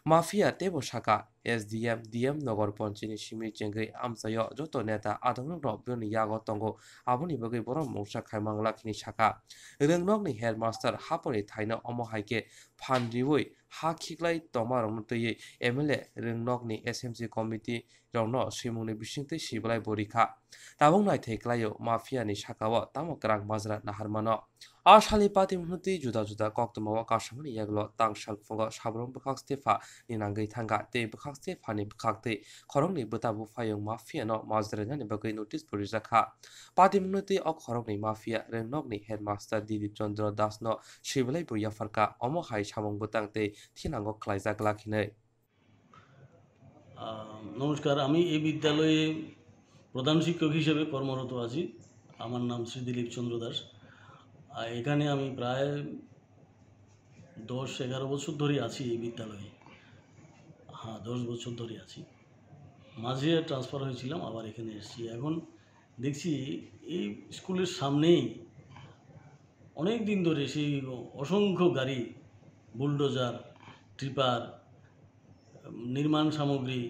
Mafia teibo sakha, S D M, D M Nagar Ponchini simi chengwi amchaio joto neta adongrokno bini yago tongo, aboni bagwi borok mungsa khaimang lakhini sakha. Rwngnokni headmaster haponi thaino omo hai khe phan riwi ha khiklai tongmarokno twiwi M L A rwngnokni S M C committee rokno swimungni bisingtwi sibalai bo rikha. Tabuk naithai klaio mafia ni sakao tamo kwrak majra naharmano. A salni patimung twi juda juda koktwmao kasamani yagulo tang salphungo sabrum bwkhak stepha ni nangwi thangkha tei bwkhak stepha ni bwkhaktwi khoroknwi bwta buphayung mafia no majra rinani bagwi notice bo rijak kha. Patimung twi o khoroknwi mafia rwngnokni headmaster Dilip Chandra Das no sibalai bo yapharkha, omo hai samung bwtang tei thinango khlaijak glak hinwi. আহ, নমস্কার, আমি এই বিদ্যালয়ে প্রধান শিক্ষক হিসেবে কর্মরত আছি। আমার নাম শ্রী দিলীপ চন্দ্র দাস। আর এখানে আমি প্রায় দশ এগারো বছর ধরে আছি এই বিদ্যালয়ে। হ্যাঁ, দশ বছর ধরে আছি। মাঝে ট্রান্সফার হয়েছিলাম, আবার এখানে এসেছি। এখন দেখছি এই স্কুলের সামনেই অনেক দিন ধরে সেই অসংখ্য গাড়ি, বুলডোজার, ট্রিপার, নির্মাণ সামগ্রী,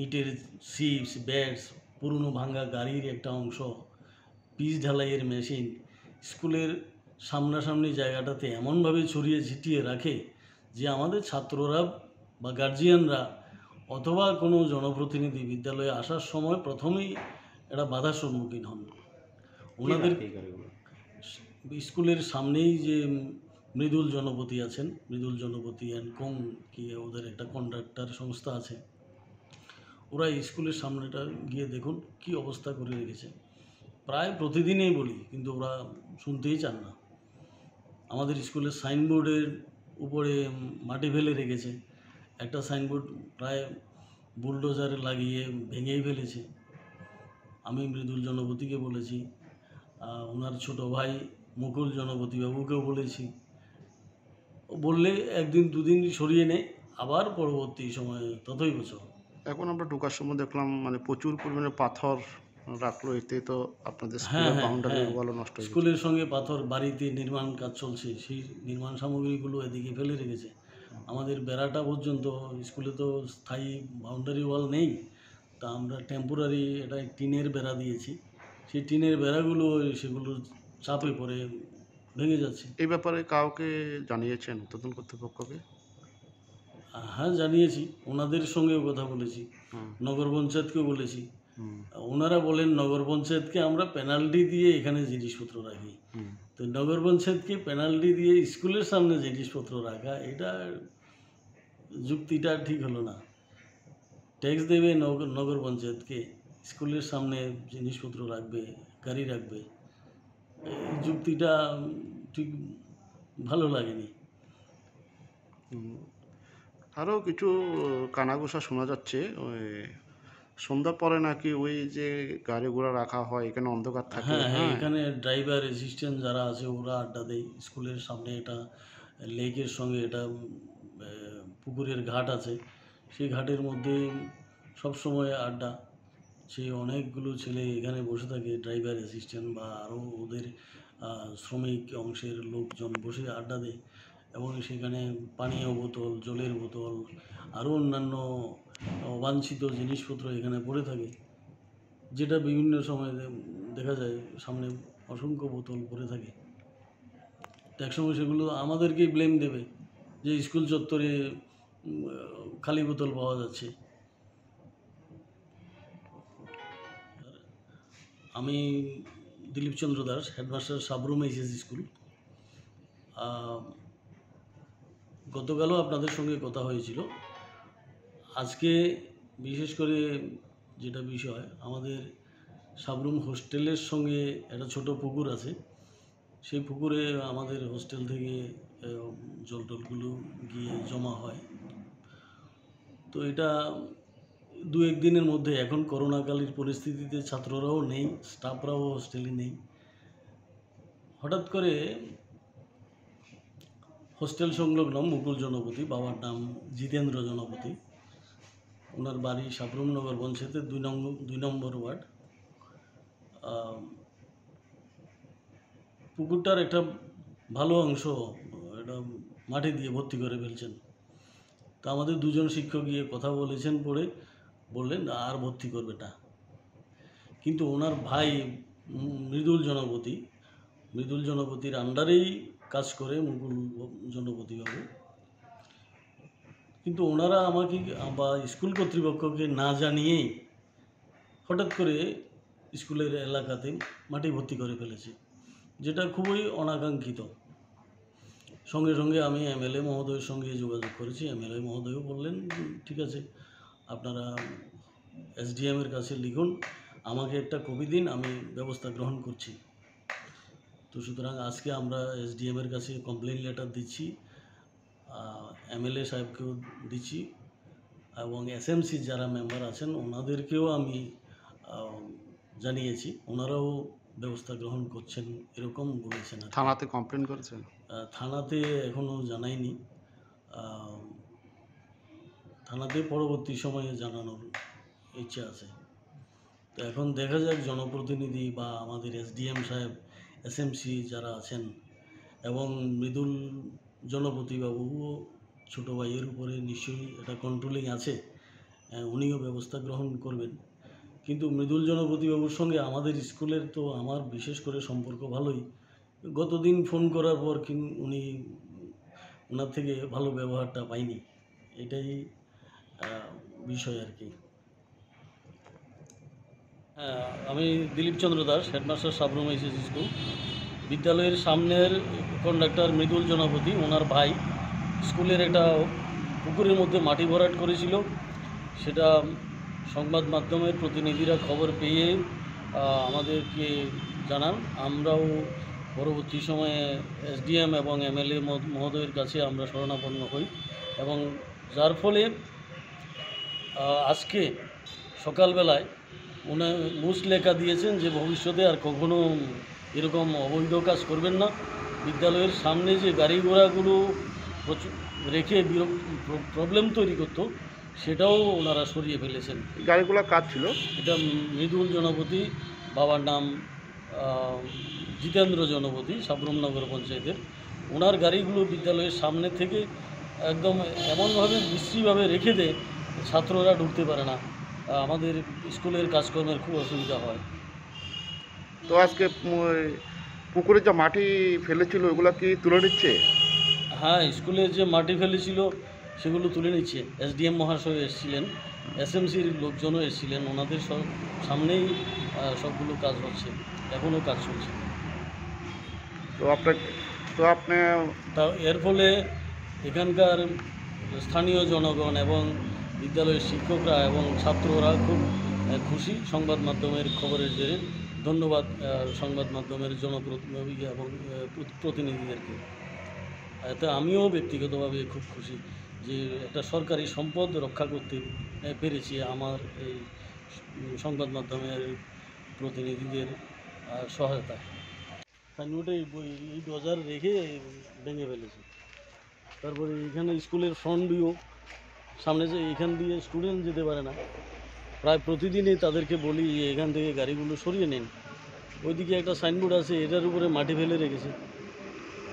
ইটের চিপস, ব্যাটস, পুরনো ভাঙা গাড়ির একটা অংশ, পিচ ঢালাইয়ের মেশিন স্কুলের সামনাসামনি জায়গাটাতে এমনভাবে ছড়িয়ে ছিটিয়ে রাখে যে আমাদের ছাত্ররা বা গার্জিয়ানরা অথবা কোনো জনপ্রতিনিধি বিদ্যালয়ে আসার সময় প্রথমেই একটা বাধার সম্মুখীন হন। কে ওনাদের রাখে এই গাড়িগুলো? স্কুলের সামনেই যে মৃদুল জনপতি আছেন, মৃদুল জনপতি অ্যান্ড কোং, কি ওদের একটা কন্ট্রাক্টর সংস্থা আছে, ওরা স্কুলের সামনেটা গিয়ে দেখুন কি অবস্থা করে রেখেছে। প্রায় প্রতিদিনই বলি, কিন্তু ওরা শুনতেই চান না। আমাদের স্কুলের সাইনবোর্ডের উপরে মাটি ফেলে রেখেছে, একটা সাইনবোর্ড প্রায় বুলডোজারে লাগিয়ে ভেঙেই ফেলেছে। আমি মৃদুল জনপতিকে বলেছি, আহ, ওনার ছোট ভাই মুকুল জনপতি বাবুকেও বলেছি। বললে একদিন দুদিন সরিয়ে নেয়, আবার পরবর্তী সময়ে ততই বছর। এখন আমরা ঢোকার সময় দেখলাম, মানে, প্রচুর পরিমাণে পাথর রাখলো, এতে তো আপনাদের হ্যাঁ, স্কুলের হ্যাঁ, বাউন্ডারি হ্যাঁ। ওয়ালও নষ্ট হয়ে গেছে। স্কুলের সঙ্গে পাথর, বাড়িতে নির্মাণ কাজ চলছে, সেই নির্মাণ সামগ্রীগুলো এদিকে ফেলে রেখেছে। আমাদের বেড়াটা পর্যন্ত, স্কুলে তো স্থায়ী বাউন্ডারি ওয়াল নেই, তা আমরা টেম্পোরারি একটা টিনের বেড়া দিয়েছি। সেই টিনের বেড়াগুলো সেগুলো চাপে পড়ে ভেঙে যাচ্ছে। এই ব্যাপারে কাউকে জানিয়েছেন ঊর্ধ্বতন কর্তৃপক্ষকে? হ্যাঁ, জানিয়েছি, ওনাদের সঙ্গেও কথা বলেছি, হুম। নগর পঞ্চায়েতকেও বলেছি। হুম। ওনারা বলেন নগর পঞ্চায়েতকে আমরা পেনাল্টি দিয়ে এখানে জিনিসপত্র রাখি। হুম। তো নগর পঞ্চায়েতকে পেনাল্টি দিয়ে স্কুলের সামনে জিনিসপত্র রাখা, এটা যুক্তিটা ঠিক হলো না। ট্যাক্স দেবে নগ-, নগর পঞ্চায়েতকে, স্কুলের সামনে জিনিসপত্র রাখবে, গাড়ি রাখবে, এই যুক্তিটা ঠিক ভালো লাগেনি। হুম। আরও কিছু কানাঘুষা শোনা যাচ্ছে, ওই সন্ধ্যার পরে নাকি ওই যে গাড়ি ঘোড়া রাখা হয়, এখানে অন্ধকার থাকে, হ্যাঁ, হ্যাঁ, হ্যাঁ। এখানে ড্রাইভার অ্যাসিস্ট্যান্ট যারা আছে, ওরা আড্ডা দেয়। স্কুলের সামনে এটা লেকের সঙ্গে এটা, উম, এ, পুকুরের ঘাট আছে, সেই ঘাটের মধ্যে সবসময় আড্ডা। সেই অনেকগুলো ছেলে এখানে বসে থাকে, ড্রাইভার অ্যাসিস্ট্যান্ট বা আরও ওদের, আহ, শ্রমিক অংশের লোকজন বসে আড্ডা দেয় এবং সেখানে পানীয় বোতল, জলের বোতল, আরও অন্যান্য অবাঞ্ছিত জিনিসপত্র এখানে পড়ে থাকে। যেটা বিভিন্ন সময় দে-, দেখা যায় সামনে অসংখ্য বোতল পড়ে থাকে। তো একসময় সেগুলো আমাদেরকেই ব্লেম দেবে যে স্কুল চত্বরে, উম, খালি বোতল পাওয়া যাচ্ছে। আমি দিলীপ চন্দ্র দাস, হেডমাস্টার সাবরুম এইচএস স্কুল। আহ, গতকালও আপনাদের সঙ্গে কথা হয়েছিল। আজকে বিশেষ করে যেটা বিষয়, আমাদের সাবরুম হোস্টেলের সঙ্গে একটা ছোট পুকুর আছে, সেই পুকুরে আমাদের হোস্টেল থেকে, আহ, জল টলগুলো গিয়ে জমা হয়। তো এটা দু এক দিনের মধ্যে, এখন করোনাকালীন পরিস্থিতিতে ছাত্ররাও নেই, স্টাফরাও হোস্টেলে নেই। হঠাৎ করে হোস্টেল সংলগ্ন মুকুল জনপতি, বাবার নাম জিতেন্দ্র জনপতি, ওনার বাড়ি সাবরুম নগর পঞ্চায়েতের দুই নম্বর, দুই নম্বর ওয়ার্ড। আহ, পুকুরটার একটা ভালো অংশ এটা মাটি দিয়ে ভর্তি করে ফেলছেন। তো আমাদের দুজন শিক্ষক গিয়ে কথা বলেছেন, পরে বললেন, "আর ভর্তি করবে না।" কিন্তু ওনার ভাই, উম, মৃদুল জনপতি, মৃদুল জনপতির আন্ডারেই কাজ করে মুকুল জনপতি বাবু। কিন্তু ওনারা আমাকে বা স্কুল কর্তৃপক্ষকে না জানিয়েই হঠাৎ করে স্কুলের এলাকাতে মাটি ভর্তি করে ফেলেছে, যেটা খুবই অনাকাঙ্ক্ষিত। সঙ্গে সঙ্গে আমি এমএলএ মহোদয়ের সঙ্গে যোগাযোগ করেছি। এমএলএ মহোদয়ও বললেন, "ঠিক আছে, আপনারা এসডিএম এর কাছে লিখুন, আমাকে একটা কপি দিন, আমি ব্যবস্থা গ্রহণ করছি।" তো সুতরাং আজকে আমরা এসডিএম এর কাছে কমপ্লেন লেটার দিচ্ছি, আহ, এমএলএ সাহেবকেও দিচ্ছি এবং এসএমসি যারা মেম্বার আছেন ওনাদেরকেও আমি, আহ, জানিয়েছি, ওনারাও ব্যবস্থা গ্রহণ করছেন এরকম বলেছেন আর কি। থানাতে কমপ্লেন করেছেন? আহ, থানাতে এখনো জানাইনি। আহ, থানাতে পরবর্তী সময়ে জানানোর ইচ্ছা আছে। তো এখন দেখা যাক জনপ্রতিনিধি বা আমাদের এসডিএম সাহেব, এসএমসি যারা আছেন এবং মৃদুল জনপতি বাবুও ছোটো ভাইয়ের উপরে নিশ্চয়ই এটা কন্ট্রোলিং আছে, আহ, উনিও ব্যবস্থা গ্রহণ করবেন। কিন্তু মৃদুল জনপতি বাবুর সঙ্গে আমাদের স্কুলের তো আমার বিশেষ করে সম্পর্ক ভালোই। গতদিন ফোন করার পর কিন-, উনি, ওনার থেকে ভালো ব্যবহারটা পাইনি, এটাই, আহ, বিষয় আর কি। আহ, আমি দিলীপ চন্দ্র দাস, হেডমাস্টার সাবরুম এইচএস স্কুল। বিদ্যালয়ের সামনের কন্ডাক্টর মৃদুল জনপতি, ওনার ভাই স্কুলের একটা পুকুরের মধ্যে মাটি ভরাট করেছিল, সেটা সংবাদ মাধ্যমের প্রতিনিধিরা খবর পেয়ে, আহ, আমাদেরকে জানান। আমরাও পরবর্তী সময়ে এসডিএম এবং এমএলএ মহ-, মহোদয়ের কাছে আমরা শরণাপন্ন হই এবং যার ফলে, আহ, আজকে সকালবেলায় উনি মুচলেখা দিয়েছেন যে ভবিষ্যতে আর কখনো এরকম অবৈধ কাজ করবেন না। বিদ্যালয়ের সামনে যে গাড়ি ঘোড়াগুলো প্রচু-, রেখে বির-, প্র-, প্রবলেম তৈরি করতো, সেটাও ওনারা সরিয়ে ফেলেছেন। গাড়িগুলো কার ছিল? এটা মৃদুল জনপতি, বাবার নাম, আহ, জিতেন্দ্র জনপতি, সাবরুম নগর পঞ্চায়েতের। ওনার গাড়িগুলো বিদ্যালয়ের সামনে থেকে একদম এমনভাবে বিশ্রীভাবে রেখে দেয়, ছাত্ররা ঢুকতে পারে না। আহ, আমাদের স্কুলের কাজকর্মের খুব অসুবিধা হয়। তো আজকে, উম, পুকুরে যে মাটি ফেলেছিল, ওগুলা কি তুলে নিচ্ছে? হ্যাঁ, স্কুলে যে মাটি ফেলেছিল, সেগুলো তুলে নিচ্ছে। এসডিএম মহাশয় এসেছিলেন, এসএমসির লোকজনও এসেছিলেন, ওনাদের সব সামনেই, আহ, সবগুলো কাজ হচ্ছে, এখনও কাজ চলছে। তো আপনার, তো আপনি তা এর ফলে এখানকার স্থানীয় জনগণ এবং বিদ্যালয়ের শিক্ষকরা এবং ছাত্ররা খুব, আহ, খুশি সংবাদ মাধ্যমের খবরের জেরে। ধন্যবাদ, আহ, সংবাদ মাধ্যমের জনপ্রতিনিধি এবং, আহ, প্র-, প্রতিনিধিদেরকে। এতে আমিও ব্যক্তিগতভাবে খুব খুশি যে একটা সরকারি সম্পদ রক্ষা করতে, আহ, পেরেছি আমার এই, উম, সংবাদ মাধ্যমের প্রতিনিধিদের, আহ, সহায়তায়। সাইনবোর্ডে এই বই, এই ডোজার রেখে ভেঙে ফেলেছে। তারপরে এখানে স্কুলের ফ্রন্ট ভিউ, সামনে যে এখান দিয়ে স্টুডেন্ট যেতে পারে না, প্রায় প্রতিদিনই তাদেরকে বলি যে এখান থেকে গাড়িগুলো সরিয়ে নিন। ওইদিকে একটা সাইনবোর্ড আছে, এটার উপরে মাটি ফেলে রেখেছে।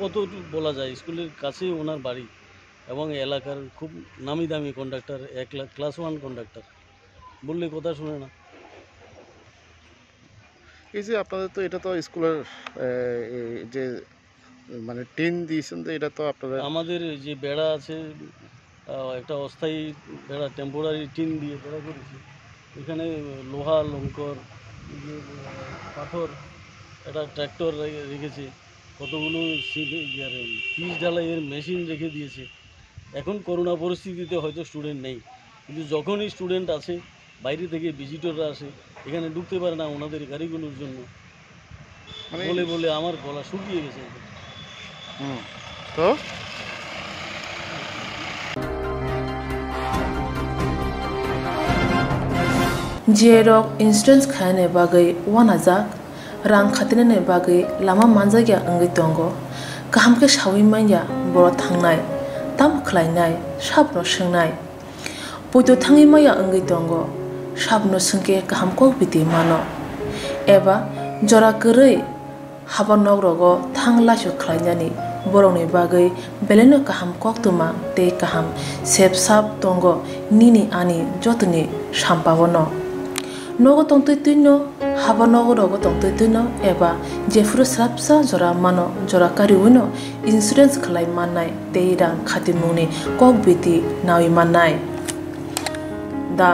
কত বলা যায়, স্কুলের কাছেই ওনার বাড়ি এবং এলাকার খুব নামি দামি কন্ডাক্টর, এক লাখ ক্লাস ওয়ান কন্ডাক্টর, বললে কথা শুনে না। এই যে আপনাদের তো, এটা তো স্কুলের, এ, এই যে মানে টিন দিয়েছেন, তো এটা তো আপনাদের আমাদের যে বেড়া আছে, আহ, একটা অস্থায়ী বেড়া, টেম্পোরারি টিন দিয়ে বেড়া করেছি। এখানে লোহা, লঙ্কর, এই যে, আহ, পাথর, একটা ট্রাক্টর রে-, রেখেছি, কতগুলো সিমে-, ইয়ে, পিচ ঢালাইয়ের মেশিন রেখে দিয়েছে। এখন করোনা পরিস্থিতিতে হয়তো স্টুডেন্ট নেই, কিন্তু যখনই স্টুডেন্ট আসে, বাইরে থেকে ভিজিটররা আসে, এখানে ঢুকতে পারে না ওনাদের গাড়িগুলোর জন্য। মানে বলে বলে আমার গলা শুকিয়ে গেছে একদম। হুম। তো? J rok insurance khainani bagwi uanajak, rang khatinani bagwi lama manjakya wngwi tongo. Kaham khe saui manya borok thangnai, tamo khlainai, sabno swngnai. Poito thangwi maya wngwi tongo, sabno swngkhe kaham kok biti mano. Eba jora kwrwi haba nok rogo thang laisu khlainani borokni bagwi belaino kaham koktwma tei kaham sep sap tongo nini ani jotoni sampao no. Nogo tongtwi twino, haba nogo rogo tongtwi twino eba jephuru swrapsa jora mano, jora kariwino insurance khlai mannai tei rang khatimungni kok biti naui mannai. The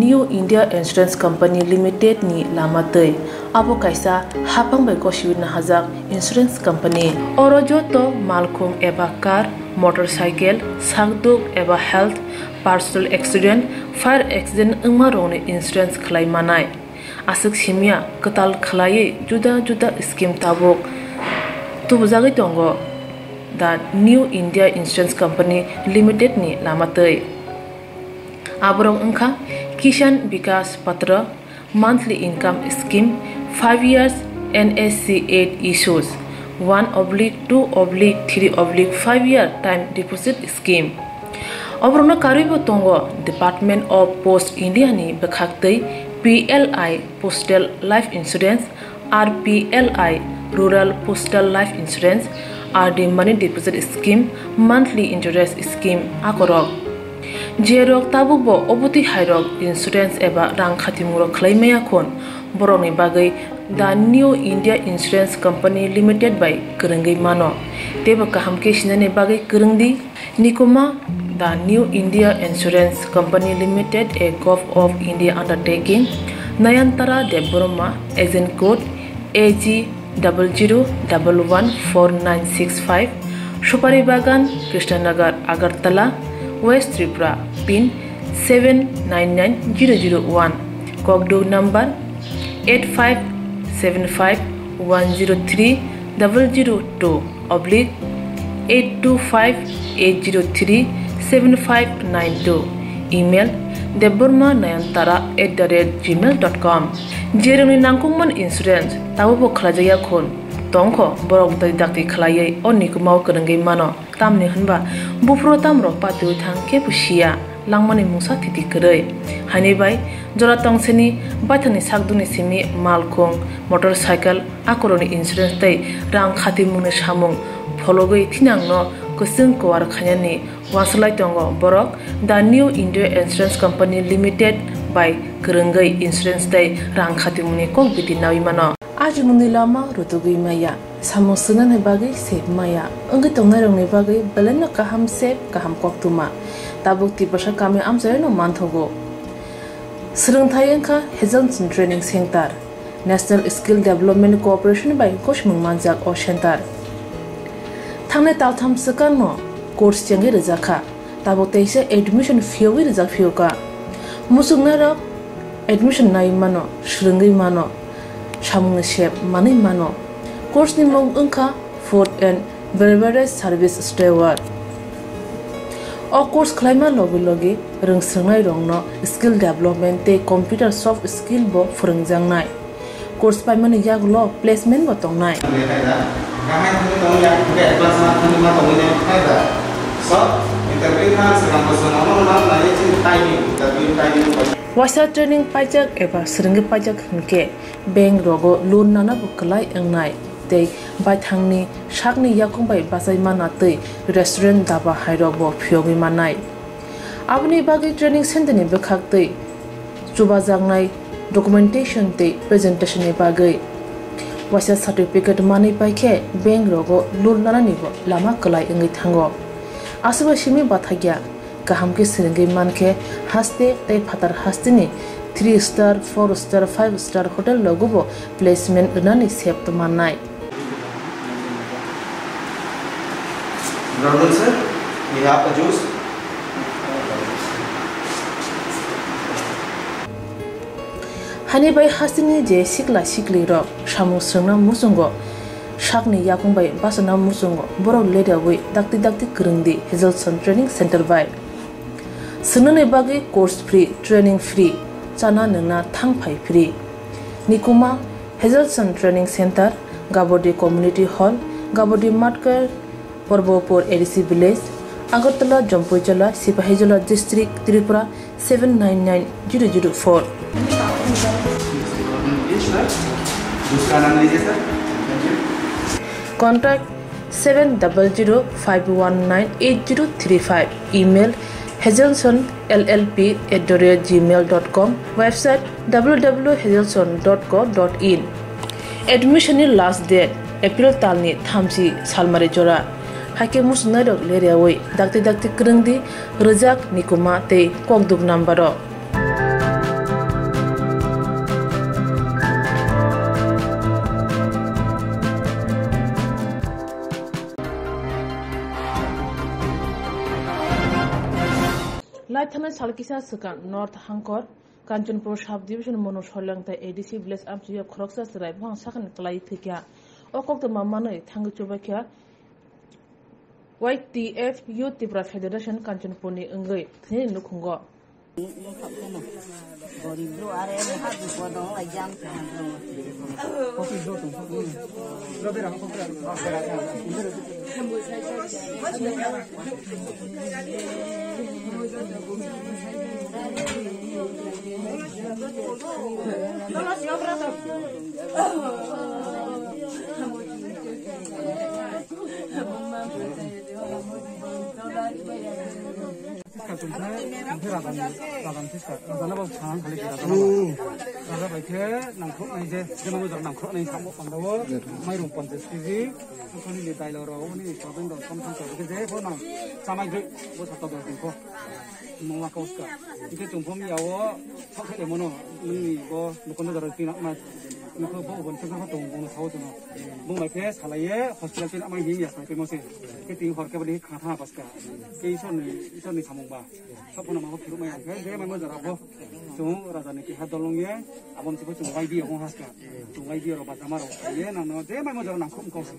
New India Insurance Company Limited ni lama twi abo kaisa haphang bai gosiwi nahajak insurance company. Oro joto malkhung eba car, motorcycle, sakduk eba health, personal accident, fire accident wngma rokni insurance khlai manai. Aswk simya kwtal khlaiwi juda juda scheme tabuk tubujagwi tongo The New India Insurance Company Limited ni lama twi. Aborok wngkha Kisan Vikas Patra, monthly income scheme, five years N S C eight issues, one oblique two oblique three oblique five year time deposit scheme. Oborokno karwibo tongo Department of Post India ni bwkhaktwi P L I Postal Life Insurance, R P L I Rural Postal Life Insurance, R D Money Deposit Scheme, Monthly Interest Scheme akorok. Jerok tabukbo obotwi hairok insurance eba rang khatimung rok khlai maya khun, borokni bagwi The New India Insurance Company Limited bai kwrwngwi mano. Teibo kaham khe sinani bagwi kwrwng di. Nikuma, The New India Insurance Company Limited, a Govt of India undertaking, Nayantara Debbarma, agent code A G double zero double one four nine six five, Supari Bagan, Krishnanagar, Agartala, West Tripura, pin seven nine nine zero zero one, kokduk number eight five seven five one zero three double zero two oblique eight two five eight zero three seven five nine two, email debbarma nayantara at the rate gmail dot com. Jerokni nangkukmani insurance tabukbo khlaijakya khun tongkho, borok dai dakti khlaiwi o nikumao kwrwngwi mano. Tamni hwnba buphuru tamrok patiwi thang kebo siya, langmani mungsa thiti kwrwi. Haini bai jora tongseni baithangni sakdukni simi malkhung, motorcycle, akorokni insurance tei rang khatimungni samung phologwi thinangno kwchwng kuar khainani uansuk lai tongo borok The New India Insurance Company Limited bai kwrwngwi insurance tei rang khatimungni kok biti naui mano. Ajimungni lama rutugwi maya, samung swngnani bagwi sep maya, wngwi tongnairokni bagwi belaino kaham sep, kaham koktwma. Tabuk Tiprasa kami amchairokno manthogo. Swrwngthai wngkha Hazelson Training Center, National Skill Development Corporation bai gosimung manjak o center. Thangnai taltham swkangno course chengwi rwjakha. Tabuk teisa admission phiyogwi rijak phiyokha. Muchungnairok admission nai mano, swrwngwi mano, samungni sep manwi mano. Course ni mung wngkha Food and Beverage Service Steward. O course khlaima logi logi rwngswrwngnairokno skill development tei computer soft skill bo phwrwngjaknai. Course paimani yagulo placement bo tongnai. Waisa training paijak eba swrwngwi paijak hinkhe bank rogo loan nana bo kwlai wngnai tei baithangni sakni yakung bai bachai mana tei restaurant daba hairok bo phiyogwi mannai. Aboni bagwi training center ni bwkhaktwi chubajaknai documentation tei presentation ni bagwi Waisa certificate manwi pai khe bank rogo loan lanani bo lama kwlai wngwi thango. Aswk bai simi bathakya, kaham khe swrwngwi man khe haste tei phatar hasteni three star, four star, five star hotel rogo bo placement rwnani sep mannai. Brother sir, we have a juice. Hani bai hasteni je sikla sikli rok samung swrwngna muchungo, sakni yakung bai bachana muchungo, borok leriawi dakti dakti kwrwngdi Hazelson Training Center bai. Swngnani bagwi course free, training free, chana nwngna thang phai free. Nikuma Hazelson Training Center, Gabodi Community Hall, Gabodi Matkar, Porbopur A D C Village, Agartala, Jampuijala, Sipahijola District, Tripura seven nine nine zero zero four. Contact seven double zero five one nine eight zero three five. Email hazelson L L P at the rate gmail dot com. Website W W W hazelson dot co dot in. Admission ni last date April talni thamchi salmari jora. Haikhe muchungnairok leriawi dakti dakti kwrwngdi, rwjak, nikuma tei kokduk number o. Lai thanai sal kisa swkang North Hangkor, Kanchanpur Sub Division Monu Soilangta A D C Village amchuya khoroksa chwrai buphang sakani kwlai thwikha. O koktwma manwi thangwi chubaikha Y T F Youth Tipra Federation Kanchanpurni wngwi thwinani nukhungo. Sister tongkhe, tongkhe raja ni, raja ni sister. Raja no bo thang khali khe raja no bo. Hmm. Raja bai khe nangkhuk nai je, je no bo nangkhuk nai samo panda o, hmm, mairung ponchash K G, nokni ni dailo rok, uni problem rok, sam sam khe je bo nang chamai je, bo sa to bo tongkho. Nungla kau ska. Ike tongkho mi yawo, thok khe mono, nini bo nokon jaro tina ma, nokho bo bon thang thang tong, bo no sao tong. Bo bai khe salai ye, hospital tina ma him ya sai pe mo se. Ke tin hor ke bani kha tha paska. Ke Isor ni, Isor ni samung ba. Sab phano mabo phiruk maya khe, je mai mo jora bo. Chung raja ni keha dolong ye, abon chibo chung Y B O hong haska. Chung Y B O ro bajama ro ye, nang no je mai mo jora nang khum kau sa.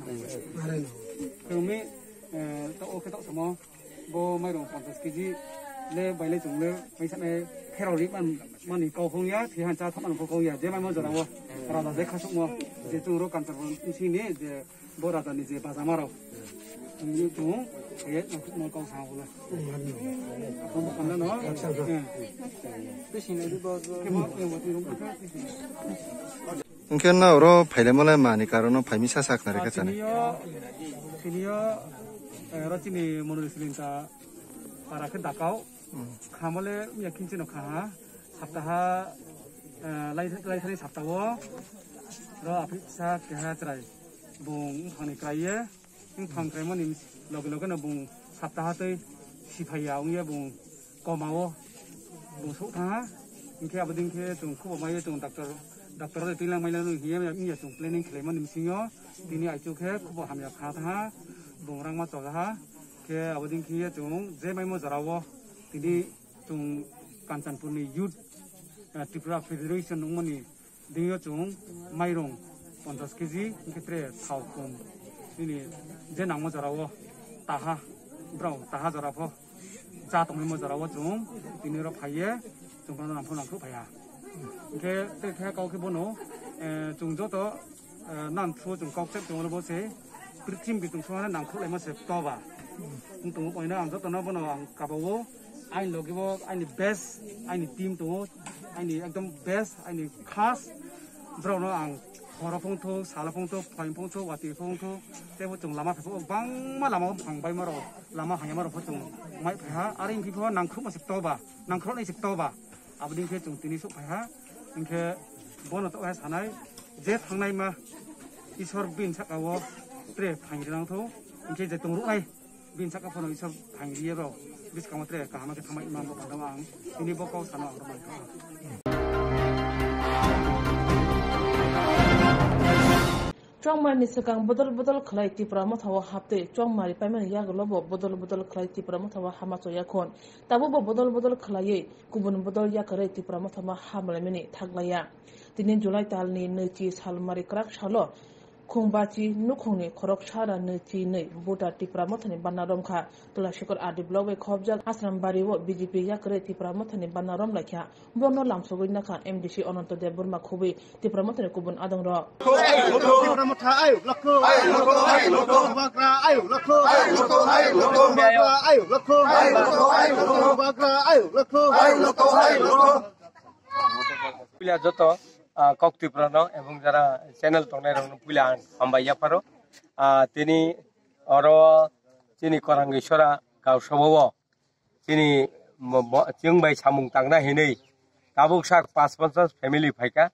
Khe umi, eh, to o khe to samo, bo mai rong ponchash K G, le bai le chung le, mai sa ne, khero ri man, mani kau hong ya, thi han cha thap man kau ya, je mai mo jora bo. Raja je khasuk mo, je chung ro kantar bo, isi ni, je Bo raja ni je bajama rok. Ni chung, eh, nang kau sa wala. Apo bo kanda no. Eh. Hingke na oro phailemo le mani karon no phaimi sa sak na reka chani. Tini yo, tini yo, eh, oro chini monori siling ta para khe dakao. Hmm. Khamale ya kinchi no kha ha. Saptaha, eh, lai, lai thani saptao. Ro aphi sa keha chrai. Bung phangni krai ye. Wng thang kraimani loge loge no bung saptaha tei siphaiya wngya bung koma o bung souh thaha. Hinkhe abo ding khe chwng khubo maiyo chwng doctor, doctor bai twi lang mailano hiya wngya chwng planning khlaimani bisingo tini aichu khe khubo hamya kha thaha, bung rangma chojaha. Khe abo ding khe chwng je maimo jorao tini chwng Kanchanpurni youth, eh, Tripura Federation wngmani Dingyo chwng mairung ponchash K G, hinkhe tre thao kum. Nini je nangma jorao taha, brao taha jora pho cha tongmani mo jorao chwng tini oro phaiye, chwng bono nangphru nangphru phaiha. Hinkhe tre khe kau khe bono, eh, chwng joto, eh, nan through chwng kok chep tongmani bo se, Prithimbi tong songha nangkhuk laima se toba. Wng tongo koina ang jotono bono ang kabao. Aini logi bo aini best, aini team tongo. Aini ekdom best, aini khas. Borokno ang horo phongtho, salo phongtho, phaim phongtho, wati phongtho. Teibo chwng lama thangphuru bangma lama phang baima rok. Lama hanyama rok pho chwng mai phaiha. Are wngphi pho nangkhuk ma se toba. Nangkhuk nai se toba. Aboni khe chwng tini sok phaiha. Hinkhe bono to hai sanai. Je thangnai ma. Isor bini saka o tre phaing rinang thou, hingke je tong ruknai bini saka phano Isor phaing riye rok bwskango tre kaham khe thamai ma bo panda ang tini bo kok sana ang rok mankha. Chongmani swkang bodol bodol khlai Tipra Motha o haptwi chongmari paimani yagulo bo bodol bodol khlai Tipra Motha o hama choya khon. Tabuk bo bodol bodol khlaiwi kubun bodol yakarwi Tipra Motha ma hamlaimani thaklaiya. Tini July talni nwichi salmari kwrak salo Khungbachi nukhungni khoroksa ra nwichi nwi voter Tipra Mothani banna romkha. Tulashikhor R D block bai khobjak Asrambari o B J P yakarwi Tipra Mothani banna romlaikha. Bono lamsogwi nakha M D C Ananto Debbarma khubui Tipra Mothani kubun adongrok. Puila joto, ah, kok Tripura no ebong jara channel tongnai rok no puila ang hambai yapharo. Ah, tini oro chini Korang Isora Gausabo o chini mo-, mo-, chwng bai samung tangna hinwi tabuk sak pas ponchas family phaika,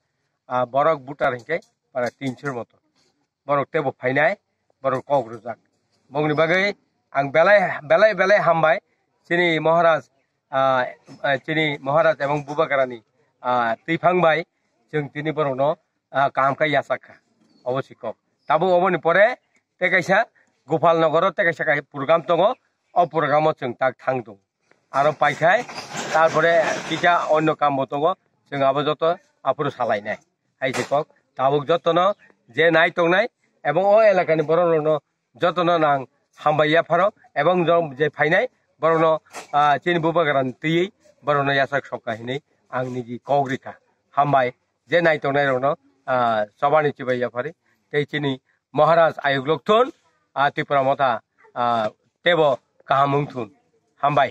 ah, borok voter hinkhe para tinshor moto. Borok tebo phainai, borok kok rwjak. Bongni bagwi ang belai, belai, belai hambai chini Maharaj, ah, ah, chini Maharaj ebong Bubagrani, ah, twiphang bai chwng tini borokno, ah, kaham khe yachak kha. Obo si kok. Tabuk oboni pore tei kaisa Gopal Nogoro tei kaisa, kaisa program tongo. O program o chwng tak thang tongo. Aro paikhai, tarpore kisa onno kambo tongo, chwng abo joto aphuru salainai. Hai se kok, tabuk jotono je nai tongnai, ebong o elakani borok rokno jotono nang hambai yapharo, ebong jo-, je phainai borokno, ah, chini Bubagrani twiwi borokno yachak sokha hinwi ang niji kok rikha. Hambai, je nai tongnai rokno, ah, chobani chibai yaphari, tei chini Maharaj ayuk lokthun, ah, Tipra Motha, ah, tebo kaham wngthun. Hambai.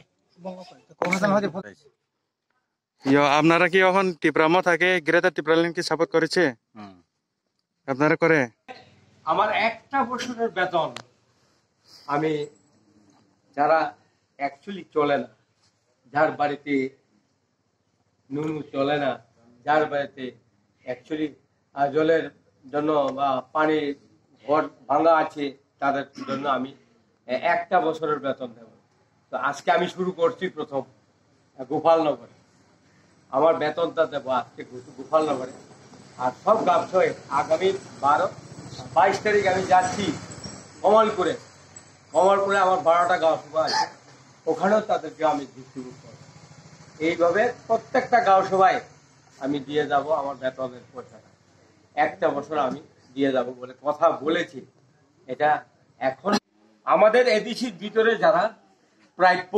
ইয়ো, আপনারা কি এখন টিপ্রা মথাকে গ্রেটার টিপ্রাল্যান্ড কি সাপোর্ট করেছে? হুম। আপনারা করে? আমার একটা বছরের বেতন আমি যারা অ্যাকচুয়ালি চলে না, যার বাড়িতে নুনু চলে না, যার বাড়িতে অ্যাকচুয়ালি জলের জন্য বা পানি ঘর ভাঙা আছে, তাদের জন্য আমি এ, একটা বছরের বেতন দেব। তো আজকে আমি শুরু করছি প্রথম, আহ, গোপালনগরে। আমার বেতনটা দেবো আজকে গো-, গোপালনগরে। আর সব গাঁও সবাই আগামী বারো, বাইশ তারিখ আমি যাচ্ছি কমলপুরে। কমলপুরে আমার বারোটা গাঁও সভা আছে, ওখানেও তাদেরকে আমি ডিস্ট্রিবিউট করবো। এইভাবে প্রত্যেকটা গাঁও সভায় আমি দিয়ে যাব আমার বেতনের পয়সাটা, একটা বছর আমি দিয়ে যাব বলে কথা বলেছি। এটা এখন আমাদের এডিসির ভিতরে যারা প্রাপ্য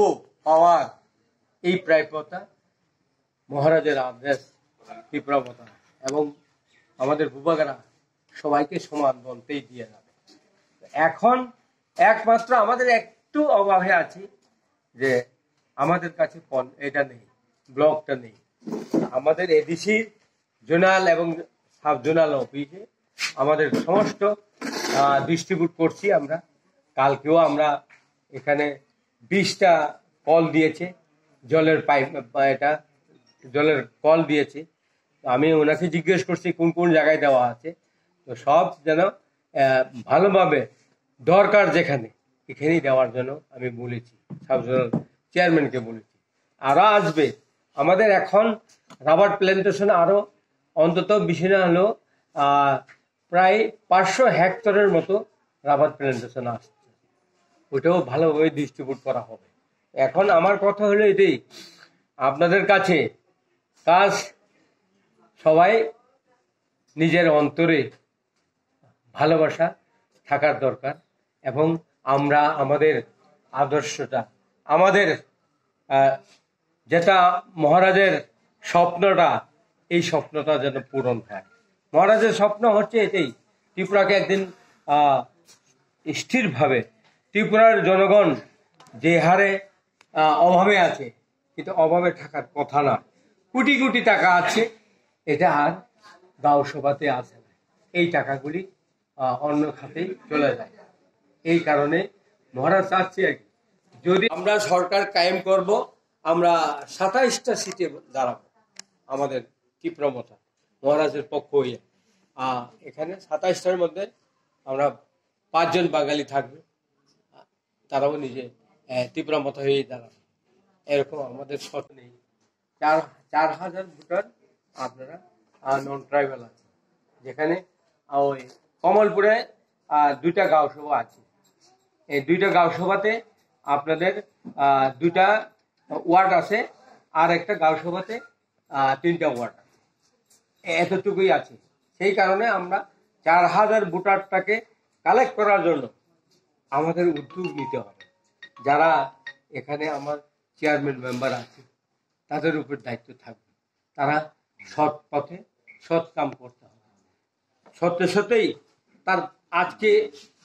পাওয়ার, এই প্রাপ্যটা মহারাজের আদেশ, ত্রিপুরা মতা এবং আমাদের বুবাগারা সবাইকে সমান বলতেই দিয়ে যাবে। এখন একমাত্র আমাদের একটু অভাবে আছি যে আমাদের কাছে পন-, এটা নেই, ব্লকটা নেই। আমাদের এডিসি জোনাল এবং সাব জোনাল অফিসে আমাদের সমস্ত, আহ, ডিস্ট্রিবিউট করছি আমরা। কালকেও আমরা এখানে বিশটা কল দিয়েছে, জলের পাইপ, এটা জলের কল দিয়েছে। তো আমি ওনাকে জিজ্ঞেস করছি কোন কোন জায়গায় দেওয়া আছে। তো সব যেন, আহ, ভালোভাবে দরকার যেখানে এখানেই দেওয়ার জন্য আমি বলেছি, সাব জোনাল চেয়ারম্যানকে বলেছি। আরো আসবে। আমাদের এখন রাবার প্ল্যান্টেশন আরো অন্তত বেশি না হলেও, আহ, প্রায় পাঁচশো হেক্টরের মতো রাবার প্ল্যান্টেশন আসছে। ওটাও ভালোভাবে ডিস্ট্রিবিউট করা হবে। এখন আমার কথা হলো এটাই, আপনাদের কাছে কাজ সবাই নিজের অন্তরে ভালোবাসা থাকার দরকার এবং আমরা আমাদের আদর্শটা, আমাদের, আহ, যেটা মহারাজের স্বপ্নটা, এই স্বপ্নটা যেন পূরণ হয়। মহারাজের স্বপ্ন হচ্ছে এটাই, ত্রিপুরাকে একদিন, আহ, স্থিরভাবে ত্রিপুরার জনগণ যে হারে, আহ, অভাবে আছে, কিন্তু অভাবে থাকার কথা না। কোটি কোটি টাকা আছে, এটা আর গাঁও সভাতে আসে না। এই টাকাগুলি, আহ, অন্য খাতেই চলে যায়। এই কারণে মহারাজ চাচ্ছে আর কি, যদি আমরা সরকার কায়েম করব, আমরা সাতাইশটা সিটে দাঁড়াবো আমাদের তীব্রমতা মহারাজের পক্ষ হয়ে। আহ, এখানে সাতাইশটার মধ্যে আমরা পাঁচজন বাঙালি থাকবে, তারাও নিজে আহ, তিপ্রা মতো হয়েই দাঁড়াবে। এরকম আমাদের শর্ত নেই। চার চার হাজার ভোটার আপনারা নন ট্রাইবাল আছে, যেখানে আহ, ওই কমলপুরে আহ, দুইটা গাঁও সভা আছে। এই দুইটা গাঁও সভাতে আপনাদের আহ, দুইটা ওয়ার্ড আছে, আর একটা গাঁও সভাতে আহ, তিনটা ওয়ার্ড আছে। এতটুকুই আছে। সেই কারণে আমরা চার হাজার ভোটারটাকে কালেক্ট করার জন্য আমাদের উদ্যোগ নিতে হবে। যারা এখানে আমার চেয়ারম্যান মেম্বার আছে, তাদের উপর দায়িত্ব থাকবে। তারা সৎ পথে সৎ কাম করতে হবে। সত্যি সত্যিই তার আজকে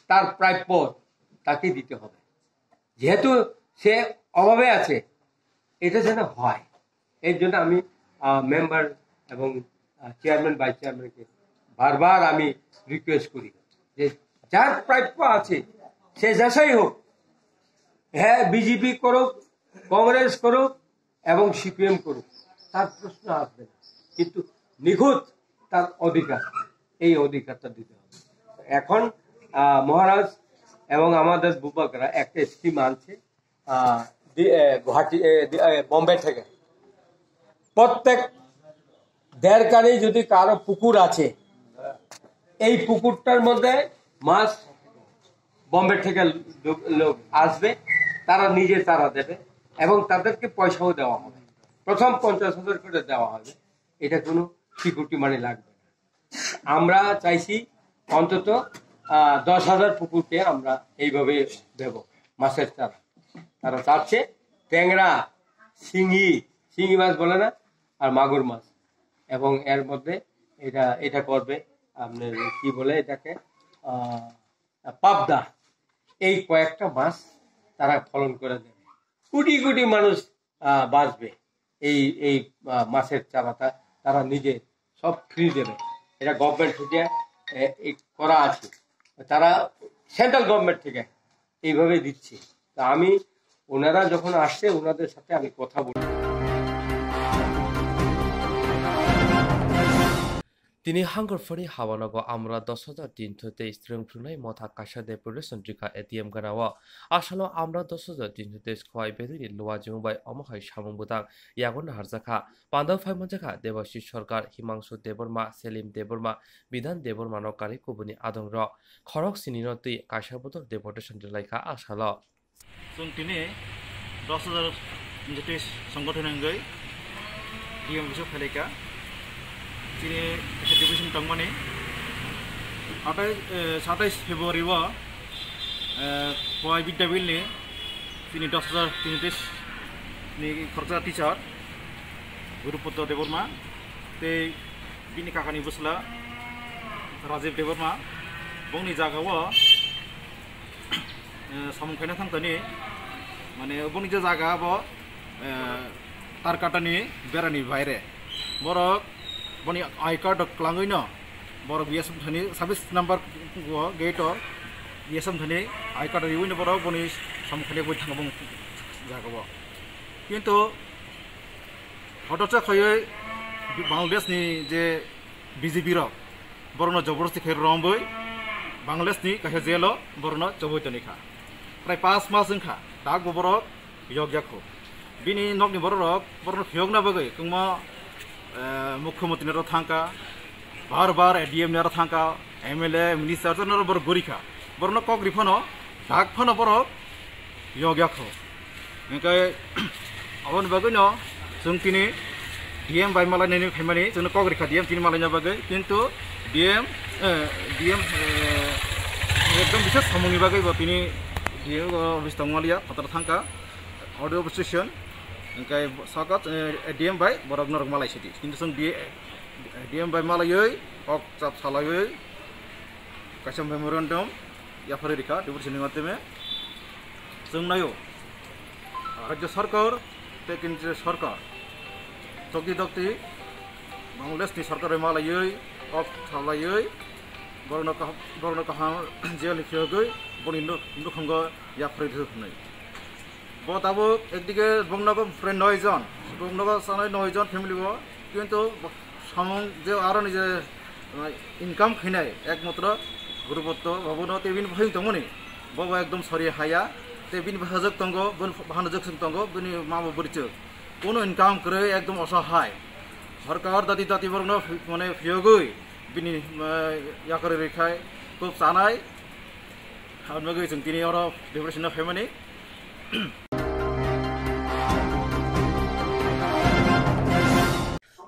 তার প্রাপ্য তাকে দিতে হবে। যেহেতু সে অভাবে আছে, এটা যেন হয়। এর জন্য আমি মেম্বার এবং চেয়ারম্যান, ভাইস চেয়ারম্যানকে বারবার আমি রিকোয়েস্ট করি যে যার প্রাপ্য আছে, সে যেসাই হোক, হ্যাঁ, বিজেপি করুক, কংগ্রেস করুক এবং সিপিএম করুক, তার প্রশ্ন আসবে না। কিন্তু নিখুঁত তার অধিকার, এই অধিকারটা দিতে হবে। এখন আহ, মহারাজ এবং আমাদের বুবাকরা একটা স্কিম আনছে, আহ, দি- এ, গুয়াহাটি এ, দি- এ, বোম্বে থেকে প্রত্যেক দেড় কানি যদি কারো পুকুর আছে, এই পুকুরটার মধ্যে মাছ বোম্বে থেকে লোক লোক আসবে, তারা নিজে চারা দেবে এবং তাদেরকে পয়সাও দেওয়া হবে। প্রথম পঞ্চাশ হাজার করে দেওয়া হবে। এটা কোনো সিকিউরিটি মানি লাগবে না। আমরা চাইছি অন্তত আহ, দশ হাজার পুকুরকে আমরা এইভাবে দেব মাছের চারা। তারা চাচ্ছে ট্যাংরা, শিঙি, শিঙি মাছ বলে না, আর মাগুর মাছ। এবং এর মধ্যে এটা এটা করবে আপনার, কি বলে এটাকে, আহ, পাবদা। এই কয়েকটা মাছ তারা ফলন করে দেবে। কোটি কোটি মানুষ আহ, বাঁচবে এই এই আহ, মাছের চারাটা তারা নিজে সব ফ্রি দেবে। এটা গভর্নমেন্ট থেকে এ, এই করা আছে, তারা সেন্ট্রাল গভর্নমেন্ট থেকে এইভাবে দিচ্ছে। তা আমি ওনারা যখন আসছে ওনাদের সাথে আমি কথা বলি। Tini hangor phani habanogo amra dos hajar tin thotei streng phrwngnai motha kaisa deputation rikha A T M ganao. Asalo amra dos hajar tin thotei khowai bedini luwa jwng bai omo hai samung bwtang yago naharjakha. Pandao phai manjakha Debashish Sarkar, Himangshu Debbarma, Selim Debbarma, Bidhan Debbarma no kari kubuni adongrok. Khorok sinino twi kaisa bodol deputation rwlaikha asalo. Chwng tini dos hajar Jyotish Sangathon wngwi D M office-o phailai kha. Chini kaisa deputation tongmani athai, eh, satais February-o, eh, Khowai Bidya Bill-ni chini dos hajar Jyotish ni khoroksa teacher Gurupodo Debbarma tei bini kakani bwsla Rajiv Debbarma bongni jagao eh, samung khaina thang tani, mane, boni je jaga abo, eh, tar katani berani baire. Borok boni I card rok kwlangwi no, borok B S F thani sabis number o gate o B S F thani I card riwi no borok boni samung khaina bui thango bong jaga o. Kintu hotocha khaiwi Bangladesh ni je B J P rok borokno joborosti khe romwi Bangladesh ni kaisa jail o borokno chobwi toni kha. Prai pas mas wngkha, dak bo borok yok yakho. Bini nokni borok rok borokno phiyokna bagwi kwbangma, eh, mukhyamantri ni aro thangkha, bar bar A D M ni aro thangkha, M L A, minister jotono borok gurikha. Borokno kok ri phano, dak phano borok yok yakho. Hingke aboni bagwino chwng tini D M bai malainani phaimani, chwngno kok rikha D M tini malaina bagwi, kintu D M, eh, D M, eh, ekdom bises samungni bagwi bo tini D M o office tongmaliya, phataro thangkha, order of registration, hingke saka, eh, D M bai borok norok malai sidi, kintu chwng D M bai malaiwi kok chap salaiwi kaisa memorandum yapharwi rikha, deputation ni madhyome. Chwng naio, Rajya Sarkar tei Kendriya Sarkar chokti dokti Bangladesh ni sarkar bai malaiwi, kok salaiwi, borokno kaham, borokno kaham jail ni phiyogwi boni nuk-, nukhungo yapharwi rw hwnwi. Bo tabuk ekdike bongnogo prai noi jon, bongnogo sanai noi jon family bo, kintu samung je aroni je, uh, income khainai ekmatro Gurupotto babuno tei bini bwsai tongmani, bobo ekdom sori haya, tei bini bwsajwk tongo, bini bwsajwk tongo, bini mabo bwrwichwk. Kuno income kwrwi, ekdom osohai. Horkar dati dati borokno phi-, mane phiyogwi bini, eh, yakarwi rwkhai, khub chanai. Aboni bagwi chwng tini oro depression-o phaimani.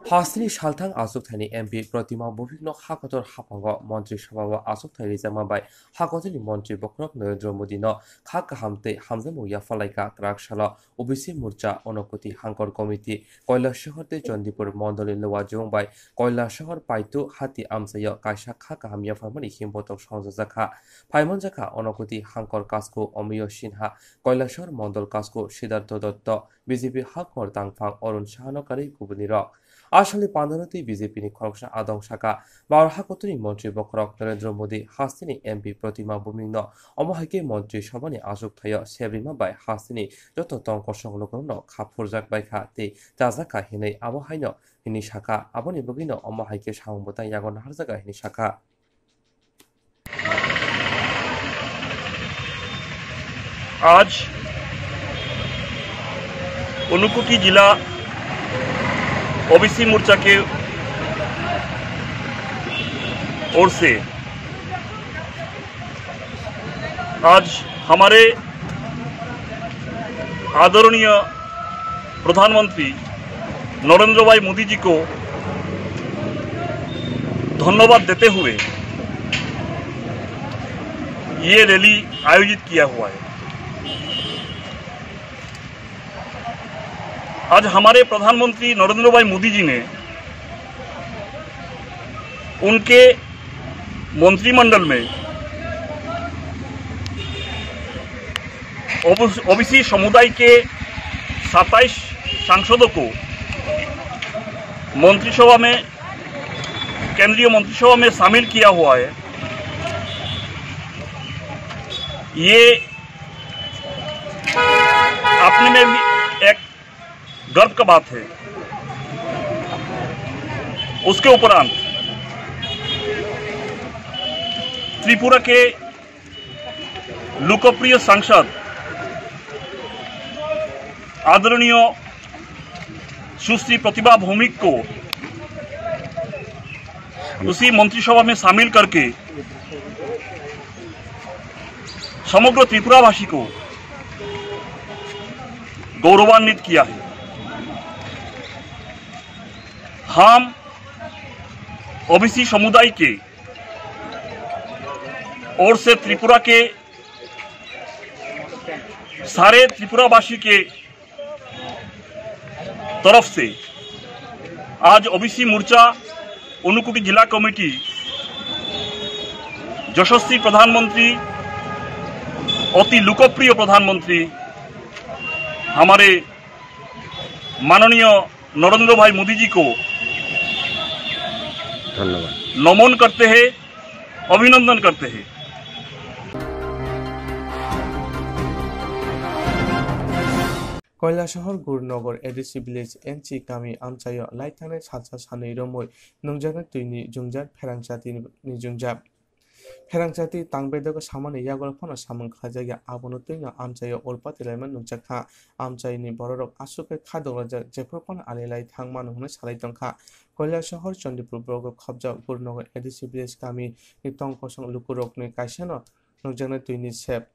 Hasteni salthang achukthani M P Protima Bhumikno hakotor haphango Montri Sabhao achukthai rijakma bai hakotorni Montri bokhorok Narendra Modino kha kaham tei hamjakmung yaphalaikha kwrak salo. O B C Morcha, Unakoti Hangkor Committee, Kailasahar tei Chandipur mondolni luajwng bai Kailasahar Paitu Hati amchaio kaisa kha kaham yapharmani himbotok songchajakha. Phaimanjakha Unakoti Hangkor Kasku Omiyo Sinha, Kailasahar Mondol Kasku Siddhartho Dotto, B J P Hangkor Tangphang Arun Sahano karwi kubunirok. A salni pandano tei B J P ni khoroksa adong saka, Bharat hakotorni Montri bokhorok Narendra Modi hasteni M P Protima Bhumikno omo hai khe Montri Sabhani achukthaio sebrima bai hasteni joto tong kosong lukurokno kha phurjak bai kha tei chajak kha hinwi abo haino hinwi sakha. Aboni bagwino omo hai khe samung bwtang yago naharjak hinwi sakha. आज ऊनकोटी जिला ओबीसी मोर्चा के ओर से आज हमारे आदरणीय प्रधानमंत्री नरेंद्र भाई मोदी जी को धन्यवाद देते हुए ये रैली आयोजित किया हुआ है। आज हमारे प्रधानमंत्री नरेंद्र भाई मोदी जी ने उनके मंत्रिमंडल में ओबीसी समुदाय के सत्ताईस सांसदों को मंत्रिसभा में, केंद्रीय मंत्रिसभा में शामिल किया हुआ है। ये अपने में भी एक गर्व का बात है। उसके उपरांत त्रिपुरा के लोकप्रिय सांसद आदरणीय सुश्री प्रतिभा भौमिक को उसी मंत्रिसभा में शामिल करके समग्र त्रिपुरावासी को गौरवान्वित किया है। हम ओबीसी समुदाय के ओर से त्रिपुरा के सारे त्रिपुरावासी के तरफ से आज ओबीसी मोर्चा ऊनकोटी जिला कमेटी यशस्वी प्रधानमंत्री, अति लोकप्रिय प्रधानमंत्री हमारे माननीय नरेंद्र भाई मोदी जी को धन्यवाद। नमन करते हैं, अभिनंदन करते हैं। Kailasahar Gurunagar A D C village N C kami amchaio laithangnai salsa sanwi romwi nungjaknai twini jwngjal pherang chati ni jwngjal. Pherang chati tang bedego samani yagulo phano samung khlaijak ya, abono twino amchaio ulpati laima nukjak kha. Amchaini bororok aswk khe kha dograjak, jephru phano ali lai thang mano hwnwi salai tongkha. Kailasahar Chandipur blogo khobjak Gurunagar A D C village kami ni tong kosong lukurokni kaisano nukjaknai twini sep.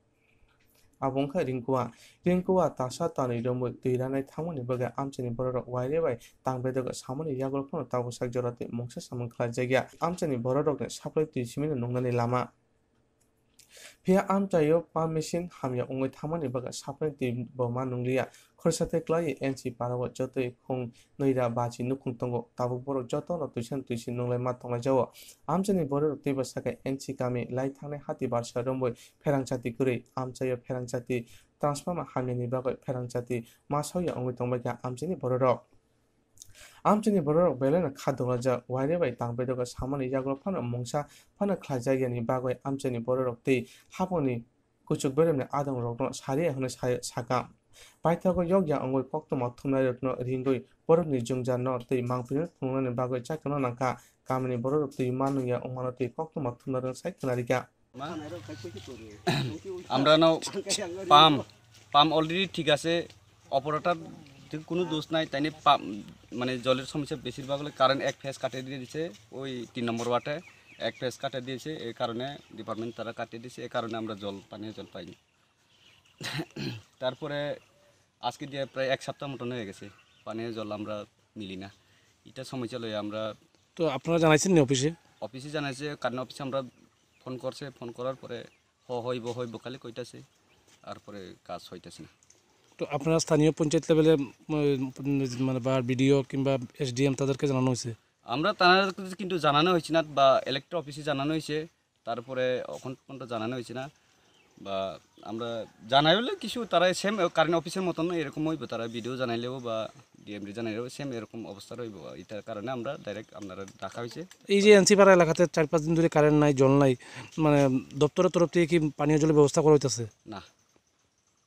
Abo wngkha Ringkua. Ringkua tasa tanwi romwi twi ranai thangmani bagwi amchaini bororok waire bai tang bedego samani yagulo phano tabuksak jora tei mungsa samung khlaijak ya. Amchaini bororokni supply twi simino nungnani lama. Phiya amchaio pump machine hamya wngwi thangmani bagwi supply twi bo ma nungliya. Khorsa tei klaiwi N C parao jotoi khung nwi ra baji nukhung tongo. Tabuk borok jotono twisano twisi nunglai ma tonglaijao. Amchaini bororok twibo sakha N C kami lai thangnai hati barsa romwi pherang chati kwrwi. Amchaio pherang chati transformer hamyani bagwi pherang chati ma sokya wngwi tongbaikha amchaini bororok. Amchaini bororok belaino kha dograjak, waire bai tang bedego samani yagulo phano mungsa phano khlaijakyani bagwi amchaini bororok tei haphangni kuchuk beremni adongrokno sariya hwnwi sa-, sakha. Paithago yokya wngwi koktwma thumnairokno ringwi borokni jwngjalno tei mangpilino phunuknani bagwi chakano nangkha. Kamini bororok twi ma nungya wngmano tei koktwma thumnairokno sai khwnarikha. আমরা নাও pump pump already ঠিক আছে, অপারেটর কোনো দোষ নাই। তাই নিয়ে পাম্প মানে জলের সমস্যা বেশিরভাগ হলে কারেন্ট এক ফেজ কাটিয়ে দিয়ে দিছে, ওই তিন নম্বর ওয়ার্ডে এক ফেজ কাটিয়ে দিয়েছে। এই কারণে ডিপার্টমেন্ট তারা কাটিয়ে দিয়েছে, এই কারণে আমরা জল পানীয় জল পাইনি। তারপরে আজকে দিয়ে প্রায় এক সপ্তাহ মতন হয়ে গেছে, পানীয় জল আমরা মিলি না। এটা সমস্যা লই আমরা তো আপনারা জানাইছেন নি অফিসে? অফিসে জানাইছে, কারেন্ট অফিসে আমরা ফোন করছে, ফোন করার পরে হ হইব হইব খালি কইতাছে, তারপরে কাজ হইতাছে না। তো আপনারা স্থানীয় পঞ্চায়েত লেভেলে মানে বা বিডিও কিংবা এসডিএম তাদেরকে জানানো হয়েছে? আমরা তাদের কাছে কিন্তু জানানো হয়েছে না, বা ইলেকট্রিক অফিসে জানানো হয়েছে, তারপরে এখন পর্যন্ত জানানো হয়েছে না। বা আমরা জানাই হলে কিছু তারা সেম কারেন্ট অফিসের মতন এরকম হইব, তারা বিডিও জানাইলেও বা ডিএমডি জানাইলেও সেম এরকম অবস্থা রইব। এটার কারণে আমরা ডাইরেক্ট আপনারা ডাকা হয়েছে। এই যে এনসি পাড়া এলাকাতে চার পাঁচ দিন ধরে কারেন্ট নাই, জল নাই, মানে দপ্তরের তরফ থেকে কি পানীয় জলের ব্যবস্থা করা হইতেছে? না।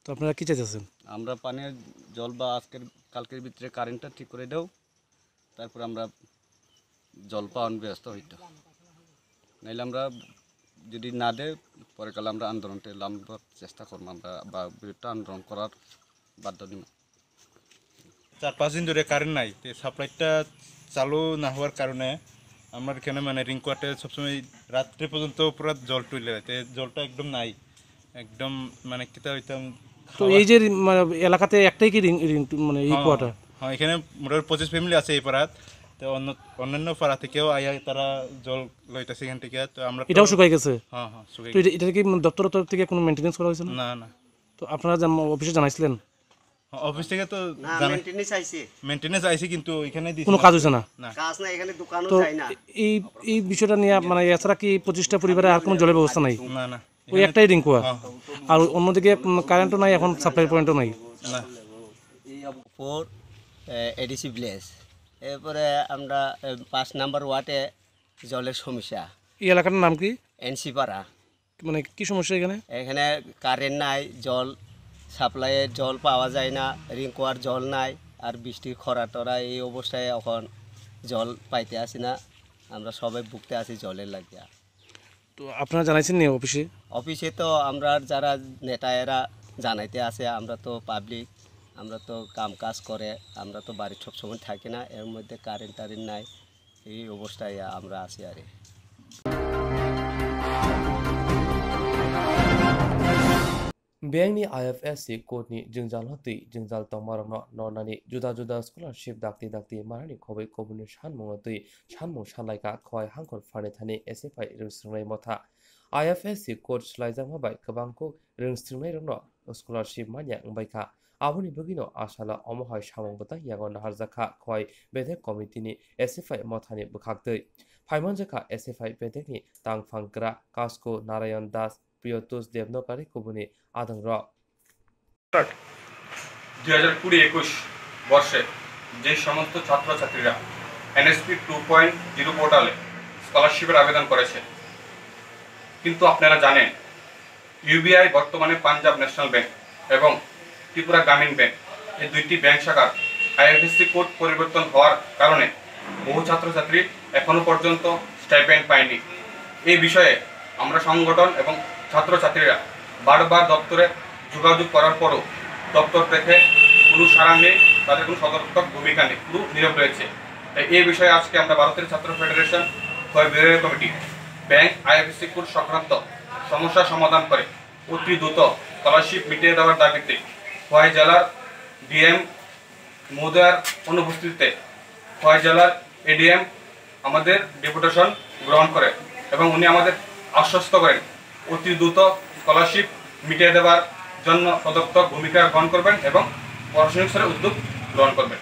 তো আপনারা কি চাইতেছেন? আমরা পানীয় জল বা আজকের কালকের ভিতরে কারেন্টটা ঠিক করে দাও, তারপর আমরা জল পাওয়ার ব্যবস্থা হইতো। নাইলে আমরা যদি না দেয়, পরে কালে আমরা আন্দোলনটা লাম্বার চেষ্টা করবো আমরা, বা বিরুদ্ধে আন্দোলন করার বাধ্য নিব। চার পাঁচ দিন ধরে কারেন্ট নাই, তো সাপ্লাইটা চালু না হওয়ার কারণে আমার এখানে মানে রিংকোয়ার্ডে সবসময় রাত্রে পর্যন্ত পুরো জল তুলে, তো জলটা একদম নাই, একদম মানে কিতা হইতাম তো খাওয়া- এই যে রি-, মানে এলাকাতে একটাই কি রিং রিং মানে এই হ্যাঁ, কোয়ার্টার? হ্যাঁ, এখানে মোটামুটি পঁচিশ ফ্যামিলি আছে এই পাড়াত। তো অন্য অন্যান্য পাড়া থেকেও আইয়া তারা জল লইতেছে এখান থেকে। তো আমরা তো এটাও শুকাই গেছে? হ্যাঁ, হ্যাঁ, শুকাই তো এটা গেছে। এটা কি মানে দপ্তরের তরফ থেকে কোনো মেইনটেনেন্স করা হয়েছে না? না, না। তো আপনারা জান- অফিসে জানাইছিলেন? হ্যাঁ, অফিস থেকে তো না, জানা- মেইনটেনেন্স আইছে। মেইনটেনেন্স আইছে, কিন্তু এখানে দিছে কোনো না। কাজ হয়েছে না? না। কাজ না, এখানে দোকানও তো যায় না। এই এই বিষয়টা নিয়ে মানে এছাড়া কি পঁচিশটা পরিবারে আর কোনো জলের ব্যবস্থা নাই? না, না। ওই এখানে একটাই রিং কোয়া। হ্যাঁ। আর অন্যদিকে উম, কারেন্টও নাই, এখন সাপ্লাই পয়েন্টও নাই। না। Four ADC village. এরপরে আমরা এ, পাঁচ নাম্বার ওয়ার্ডে জলের সমস্যা। এই এলাকাটার নাম কি? এনসি পাড়া। মানে কি সমস্যা এখানে? এখানে কারেন্ট নাই, জল সাপ্লাইয়ের জল পাওয়া যায় না, রিংকোয়ার জল নাই, আর বৃষ্টির খরা টরা এই অবস্থায় এখন জল পাইতে আসি না। আমরা সবাই ভুগতে আছি জলের লাগিয়া। তো আপনারা জানাইছেন নি অফিসে? অফিসে তো আমরা যারা নেতা এরা জানাইতে আছে, আমরা তো পাবলিক, আমরা তো কাম কাজ করে, আমরা তো বাড়ির সব সময় থাকি না, এর মধ্যে কারেন্ট টারেন্ট নাই, এই অবস্থায় আমরা আছি আর কি। Bangni I F S C code ni jwngjal no twi jwngjal tongmarokno nornani juda juda scholarship dakti dakti manani khobwi kubuni sanmungo twi sanmung sanlaikha Khowai Hangkhor Pharni Thani S F I rwngthwngnaini motha. I F S C code swlaijakma bai kwbangkuk rwngthwngnairokno scholarship manya wngbaikha. Aboni bagwino asala omo hai samung bwtang yago naharjakha Khowai Bedek Committee ni S F I mothani bwkhaktwi. Phaimanjakha S F I Bedekni tangphang kwrak Kasku Narayan Das, Priyotush Debnokari kubuni adongrok. দুই হাজার কুড়ি একুশ বর্ষে যে সমস্ত ছাত্রছাত্রীরা NSP two point zero পোর্টালে স্কলারশিপের আবেদন করেছে, কিন্তু আপনারা জানেন ইউবিআই বর্তমানে পাঞ্জাব ন্যাশনাল ব্যাংক এবং ত্রিপুরা গ্রামীণ ব্যাংক, এই দুইটি ব্যাংক শাখার আইএফএসসি কোড পরিবর্তন হওয়ার কারণে বহু ছাত্রছাত্রী এখনো পর্যন্ত স্টাইপেন্ড পায়নি। এই বিষয়ে আমরা সংগঠন এবং ছাত্রছাত্রীরা বারবার দপ্তরে যোগাযোগ করার পরও দপ্তর থেকে কোনো সাড়া নেই, তাদের কোনো সদর্থক ভূমিকা নেই, পুরো নীরব রয়েছে। তাই এই বিষয়ে আজকে আমরা ভারতের ছাত্র federation Khowai bureau committee bank IFSC code সংক্রান্ত সমস্যা সমাধান করে অতি দ্রুত স্কলারশিপ মিটিয়ে দেওয়ার দাবিতে খোয়াই জেলার ডিএম মহোদয়ার অনুপস্থিতিতে খোয়াই জেলার এডিএম আমাদের ডেপুটেশন গ্রহণ করে এবং উনি আমাদের আশ্বস্ত করেন অতি দ্রুত স্কলারশিপ মিটিয়ে দেওয়ার জন্য সদর্থক ভূমিকা গ্রহণ করবেন এবং প্রশাসনিক স্তরে উদ্যোগ গ্রহণ করবেন।